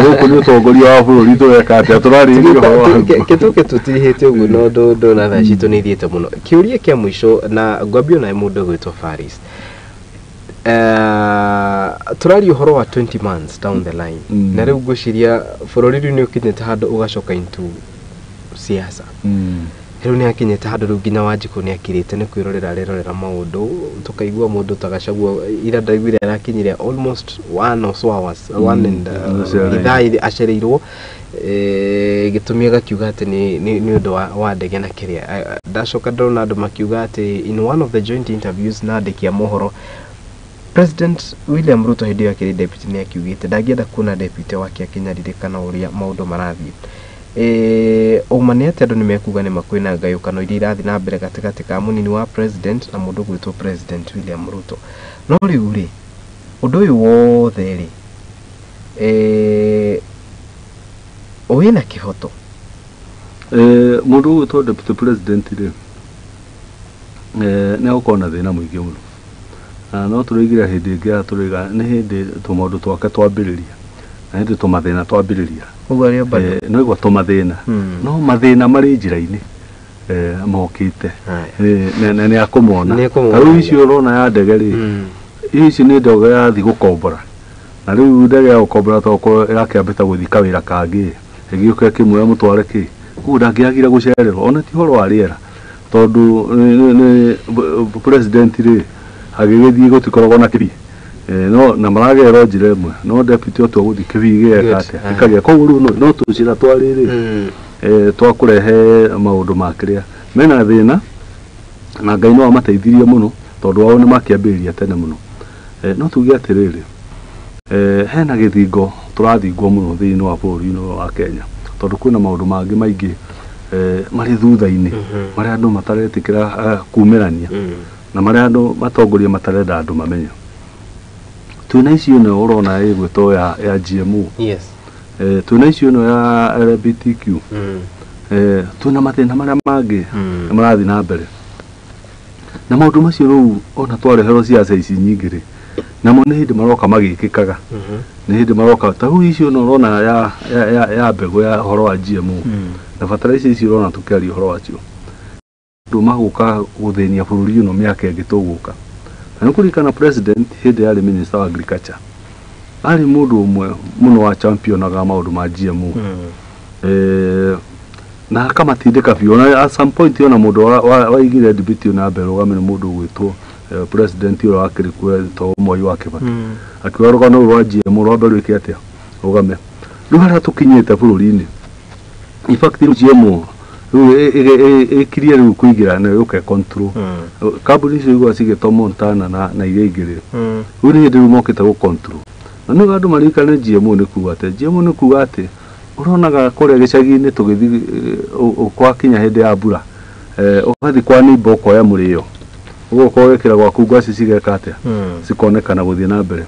gũkũ nĩ ũtongoria wa bũrũri tũreka atĩa tũrarĩrĩria ũhoro wa kĩtũke tũtirihĩte ũguo no ndona thaa citũ nĩ ithiĩte mũno. Kĩũria kĩa mũico na ngwambia na mũndũ ũgwĩtwo Faris, tũraria ũhoro wa 20 months down the line na rĩu ngwĩciria bũrũri rĩu nĩ ũkinyĩte handũ ũgacoka into siasa. Rĩu nĩ akinyĩte handũ rĩu nginya Wanjikũ nĩ akirĩte nĩ kwĩrorera arerorera maũndũ tũkaigua mũndũ ta Gachagua ira ndaiguire arakinyire almost 1 or so hours one and ithaa acereirwo gĩtũmi agakiuga atĩ nĩ ũndũ wa ndege na kĩrĩa. Ndacoka ndona andũ makiuga atĩ in one of the joint interviews na andĩki a mohoro President William Ruto hĩndĩ ĩyo akĩrĩ deputy nĩ akiugĩte ndangĩenda kuona deputy wake akĩnyarirĩka na ũrĩa maũndũ marathiĩ. Ũma nĩ atĩ andũ nĩ mekuga nĩ makwĩna ngayũkano iria irathiĩ na mbere gatagatĩ ka mũnini wa president na mũndũ ũgwĩtwo President William Ruto. No rĩu rĩ ũndũ ũyũ wothe rĩ wĩna kĩhoto? Mũndũ ũgwĩtwo deputy president rĩ nĩ egũkorwo na thĩna mũingĩ mũno. Na no tũrĩigire hĩndĩ ĩngĩ ya tũrĩga nĩ hĩndĩ tũmaũndũ twake twambĩrĩria na hĩndĩ tũmathĩna twambĩrĩria no igua tũmathĩna no mathĩna marĩ njĩra-inĩ mokĩte na nĩ akũmona. Ta rĩu icio ũrona ya ndege rĩ ici nĩ ndege yathiĩ gũkombora na rĩu ndege ya gũkombora tokorwo ĩrakĩambĩta gũthiĩ kawĩra kangĩ ĩgĩũka ĩkĩmuoya mũtware kĩ koguo ndangĩagire gũcererwo ona ti ũhoro wa rĩera tondũ nĩ president rĩ agĩgĩthiĩ gũtikoragwo na kĩbii no na maragerera njĩra ĩmwe no deputy otua gũthiĩ kĩbii gĩgeka atĩa gĩkagĩa. Koguo rĩu no tũcĩra twa rĩrĩ twa kũrehe maũndũ ma kĩrĩa mena thĩna na Ngai no amateithirie mũno tondũ wao nĩ makĩambĩrĩria tene mũno. No tuge atĩrĩrĩ hena gĩthingo tũrathingwo mũno thĩinĩ wa bũrũri ũyũ wa Kenya tondũ kwĩna maũndũ mangĩ maingĩ marĩ thutha-inĩ marĩa andũ mataretĩkĩra kumĩrania na marĩa andũ matongoria matarenda andũ mamenye. Twĩna icio ĩno ũrona ĩgwĩtwo ya GMO. Twĩna icio ĩno ya LGBTQ. Twĩna mathĩna marĩa mangĩ marathiĩ na mbere na maũndũ macio rĩu ona twareherwo ciaca ici nyingĩ rĩ Namo nĩ hĩndĩ maroka magĩkĩkaga. Nĩ hĩndĩ maroka ta rĩu icio no ũrona ya mbegũ ya ũhoro wa GMO. Na fertilizer icio ũrona tũkĩaria ũhoro wacio. Andũ magũka gũthĩnia bũrũri ũyũ mĩaka ĩngĩ tũgũka. Na nĩ kũririkana president hĩndĩ yarĩ minister wa agriculture. Arĩ mũndũ ũmwe mũno wa championaga maũndũ ma GMO. Na akamatindĩka biũ. Ona at some point ona mũndũ waigire debate na mbere rũgame nĩ mũndũ ũgwĩtwo president ũrĩa wakĩrĩ kuo to Mwai wa Kibaki. Akiuga rũgano rũrũ rwa GMO rwambe rwĩke atĩa? Rũgame. Rĩu harĩa tũkinyĩte bũrũri-inĩ. In fact rĩu GMO rĩu ĩkirie rĩu kũingĩra na yũke control. Kambuni icio igua cigĩtwo Montana na iria ingĩ rĩ. Rĩu nĩ hĩndĩ rĩu mokĩte gũ control. Na nĩ andũ maririkane GMO nĩ kuga atĩ GMO nĩ kuga atĩ ũronaga kũrĩa gĩcagi-inĩ tũgĩthiĩ gwakinya hĩndĩ ya mbura ũgathiĩ kwa neighbor ũkoya mũrĩo ũgoka ũgekĩra gwaku ngwacĩ cigeka atĩa cikonekana gũthiĩ na mbere.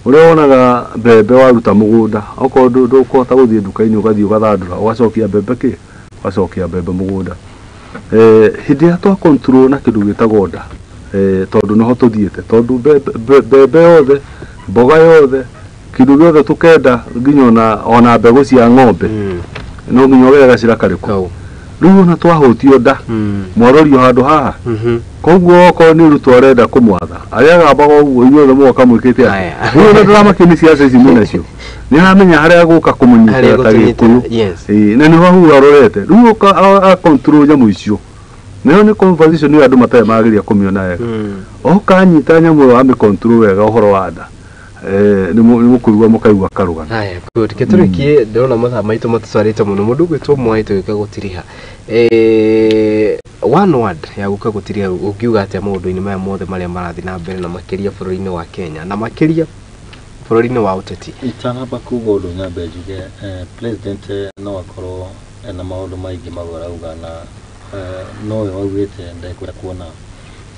Ũrĩa wonaga mbembe waruta mũgũnda okorwo ndũkũhota gũthiĩ nduka-inĩ ũgathiĩ ũgathandũra ũgacokia mbembe kĩ ũgacokia mbembe mũgũnda. Hĩndĩ ĩrĩa twa control na kĩndũ gĩtagwo nda tondũ nĩho tũthiĩte tondũ mbembe yothe mboga yothe kĩndũ gĩothe tũkenda nginya ona mbegũ cia ng'ombe no nginya ũgere gacĩra karĩkũ. Rĩu ona twahũtio nda mwarorio handũ haha koguo okorwo nĩ Ruto arenda kũmwatha arĩa agambaga ũguo inyuothe mũgoka mwĩkĩte atĩa. Rĩu ona ndũramakio nĩ ciaca ici mwĩnacio nĩ aramenya harĩa agũka kũmũnyitĩra ta Gĩkũyũ na nĩho hau arorete. Rĩu oka a control nyamũ icio nayo nĩ conversation ĩyo andũ matarĩ mageria kũmĩona wega. Oka anyita nyamũ ĩyo amĩ control wega ũhoro wa nda nĩ mũkũigua mũkaigua karũgano. Haya, good. Ketũrĩkie ndĩrona mathaa maitũ matũtwarĩte mũno. Mũndũ ũgwĩtwo Mwai tũgĩũka gũtiriha. One word ya gũka gũtiriha ũngiuga atĩa maũndũ-inĩ maya mothe marĩa marathiĩ na mbere na makĩria bũrũri-inĩ wa Kenya na makĩria bũrũri-inĩ wa ũteti? Itanamba kuga ũndũ nyambe njuge president no akorwo ena maũndũ maingĩ mau arauga na nowe waugĩte ndekwenda kuona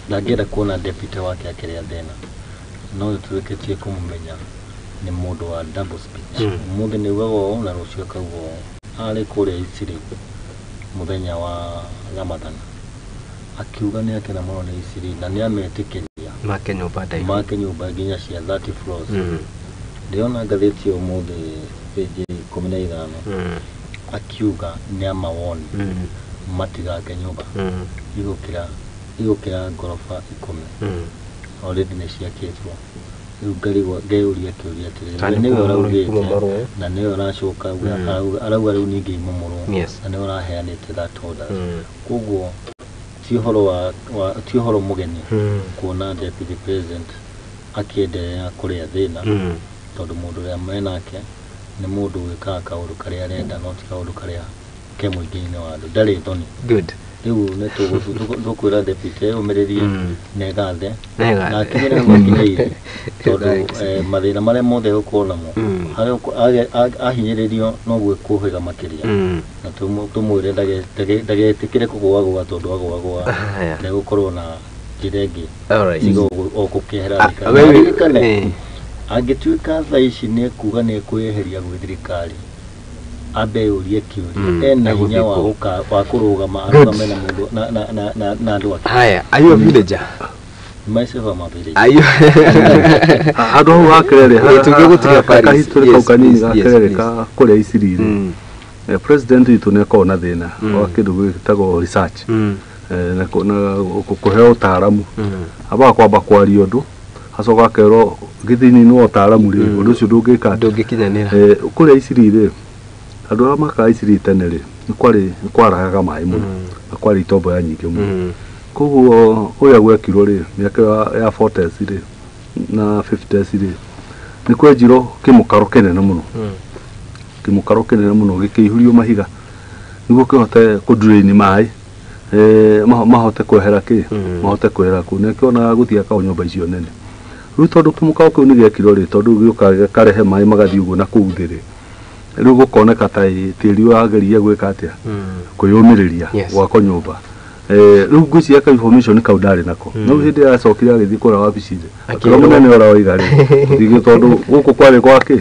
ndangĩenda kuona deputy wake akĩrĩa thĩna. No tũrĩkĩtie kũmũmenya nĩ mũndũ wa double speech. Ũmũthĩ nĩ augaga ũũ na rũciũ akauga ũũ. Arĩ kũrĩa Isiri mũthenya wa Ramadhan akiuga nĩ akena mũno nĩ Isiri na nĩ ametĩkĩria make nyũmba ndaihu make nyũmba nginya cia 30 floors. Ndĩrona ngathĩti ũmũthĩ page 15 akiuga nĩ amawoni matigake nyũmba igũkĩra ngoroba 10 already nĩ ciakĩtwo. Rĩu ngarigwo ngeyũria kĩũria atĩrĩrĩ nĩwe ũraugĩte na nĩwe ũracoka arauga rĩu ningĩ imomorwo na nĩwe ũraheanĩte that order. Koguo ti ũhoro mũgeni kuona deputy president akĩenderea kũrĩa thĩna tondũ mũndũ ũrĩa menake nĩ mũndũ wĩkaga kaũndũ karĩa arenda no ti kaũndũ karĩa ke mũingĩ-inĩ wa andũ. Ndarĩ thoni. Good. Rĩu nĩ tũkwĩra deputy ũmĩrĩrie negathe na akinyĩre hau akinyĩire tondũ mathĩna marĩa mothe egũkorwo namo harĩa ahinyĩrĩrio noguo ekũhĩga makĩria na tũmwĩre ndagetĩkĩre kũgũagũa tondũ agũagũa ndegũkorwo na njĩra ĩngĩ tiga o gũkĩehera thirikari. Aririkane angĩtuĩka thaa ici nĩ ekuga nĩ ekwĩyeheria gwĩ thirikari ambe yũrie kĩũria ena hinya wa kũrũgama arũgame na mũndũ na andũ ake. Haya, are you a villager? Myself am a villager. Are you? Handũ hau hakerere kahistory kau kanini gakerere ka kũrĩa Isiri rĩ president witũ nĩ akoragwo na thĩna wa kĩndũ gĩtagwo research na kũheo ũtaaramu. Ambaga kwamba kwaria ũndũ acoka akerwo gĩthini-inĩ wa ũtaaramu rĩ ũndũ ũcio ndũngĩka ndũngĩkinyanĩra. Kũrĩa Isiri rĩ andũ arĩa makaga Isiri tene rĩ nĩ kwarahaga maĩ mũno na kwarĩ itomboya nyingĩ mũno. Koguo ũrĩa gwekirwo rĩ mĩaka ya 40s rĩ na 50s rĩ nĩ kwenjirwo kĩmũkaro kĩnene mũno kĩmũkaro kĩnene mũno gĩkĩihũrio mahiga nĩguo kĩhote kũ drain maĩ mahote kwehera kĩ mahote kwehera kũu nĩkĩonaga gũtiakagwo nyũmba icio nene. Rĩu tondũ kĩmũkaro kĩu nĩ gĩekirwo rĩ tondũ gĩũkaga gĩkarehe maĩ magathiĩ ũguo na kũu thĩ rĩ rĩu gũkoneka ta tĩri wageria gwĩka atĩa kwĩyũmĩrĩria gwakwo nyũmba. Rĩu ngwĩciria ka information kau ndarĩ nako. No hĩndĩ ĩrĩa acokire agĩthiĩ kũrĩa wabici-inĩ, akĩrwo mũnene ũrĩa waiga rĩ, ndigĩ tondũ gũkũ kwarĩ gwake,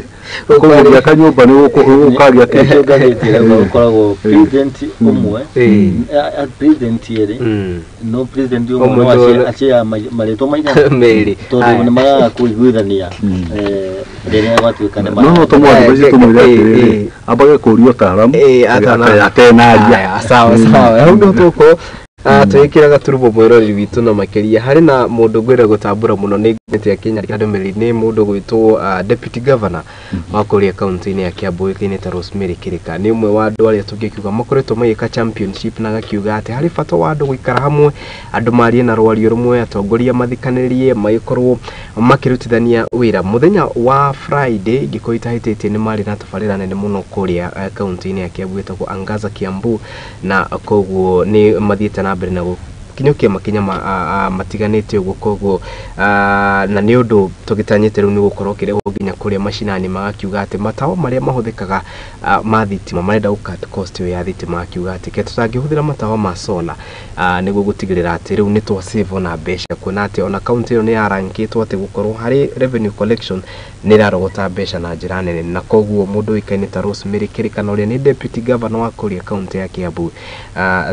kũgũria kanyũmba nĩ gũkagĩa kĩ. Ngathĩti ĩrauga gũkoragwo president ũmwe, president erĩ, no president ũmwe no acia marĩtwa maigana merĩ, tondũ nĩ maraga kũiguithania rĩrĩa gwatuĩka nĩ no tũmwandĩke tũmwĩre atĩrĩrĩ, ambage kũria ũtaaramu atenaria. Sawa sawa, hau nĩho tũgũkorwo twĩkĩra gaturumo mwĩroreri witũ, na makĩria harĩ na mũndũ ngwenda gũtambũra mũno nĩ ngathĩti ya Kenya ndũmĩrĩri, nĩ mũndũ gwĩtwo deputy governor wa kũrĩa kaunti-inĩ ya Kiambu ũĩkaine ta Rosemary Kirika. Nĩ ũmwe wa andũ arĩa tũngĩkiuga makoretwo magĩka championship, na agakiuga atĩ harĩ bata wa andũ gũikara hamwe, andũ marie na rwario rũmwe, atongoria mathikanĩrie, magĩkorwo makĩrutithania wĩra. Mũthenya wa Friday ingĩkorwo itahĩtĩtie nĩ marĩ na tabarĩra nene mũno kũrĩa kaunti-inĩ ya Kiambu ĩtagwo Angaza Kiambu, na koguo nĩ mathiĩte na mbere na gũkinyũkia makinya matiganĩte ũguo. Koguo na nĩ ũndũ tũgĩtanyĩte rĩu nĩ gũkorwo ũkĩrehwo nginya kũrĩa macinani, magakiuga atĩ matawa marĩa mahũthĩkaga ma thitima marenda gũ cut cost ĩyo ya thitima, magakiuga atĩ ke tũtangĩhũthĩra matawa ma solar nĩguo gũtigĩrĩra atĩ rĩu nĩ twa save ona mbeca, kuona atĩ ona kaunti ĩyo nĩ yarankĩtwo atĩ gũkorwo harĩ revenue collection nĩ ĩrarogota mbeca na njĩra nene. Na koguo mũndũ ũĩkaine ta Rosemary Kirika, na ũrĩa nĩ deputy governor wa kũrĩa kaunti ya Kiambu,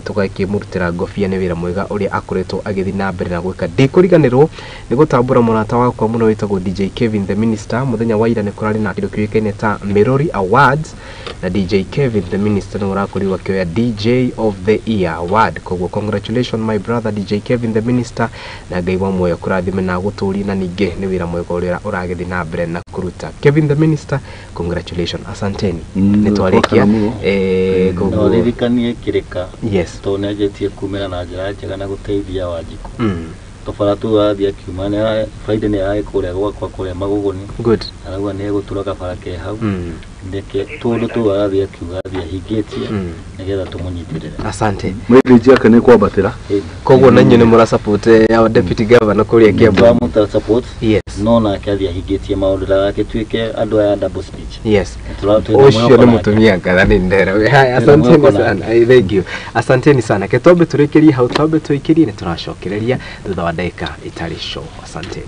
tũgakĩmũrutĩra ngobia nĩ wĩra mwega ũrĩa akoretwo agĩthiĩ na mbere na gwĩka. Ndikũriganĩrwo nĩ gũtambũra mũrata wakwa mũno wĩtagwo DJ Kevin the Minister. Mũthenya wa ira nĩ kũrarĩ na kĩndũ kĩũĩkaine ta Mirori Awards, na DJ Kevin the Minister nĩ ũrakorirwo akĩoya DJ of the Year Award. Koguo congratulations my brother DJ Kevin the Minister, na Ngai wa muoyo kũrathime na gũtũrie, na ningĩ nĩ wĩra mwega ũrĩa ũragĩthiĩ na mbere na kũruta. Kevin the Minister, congratulations, asanteni. Nĩ twarĩkia. Koguo ririkanie Kirika, yes, tondũ nĩ anjĩtie kumĩra na njĩra njega na gũteithia Wanjikũ. Tobara tu athiĩ akiuma Friday nĩ ararĩ kũrĩa gwakwa kũrĩa Magũgũni. Good. Arauga nĩ egũtura kabara ke hau. Ndeke tũndũ tũu arathiĩ akiuga athiĩ ahingĩtie nĩgetha tũmũnyitĩrĩre. Asante. Mileage yake nĩ kwambatĩra. Koguo na inyuĩ nĩ mũra support ya deputy governor kũrĩa Kiambu. Tũramũta support. Yes. No nake athiĩ ahingĩtie maũndũ ndagagĩtuĩke andũ aya double speech. Yes. Ũcio nĩ mũtumia ngatha nĩ ndera. Haya, asanteni sana. Thank you. Asanteni sana. Ke twambe tũrĩkĩrie hau, twambe tũikĩrie nĩ tũracokereria thutha wa ndagĩka itarĩ show. Asanteni.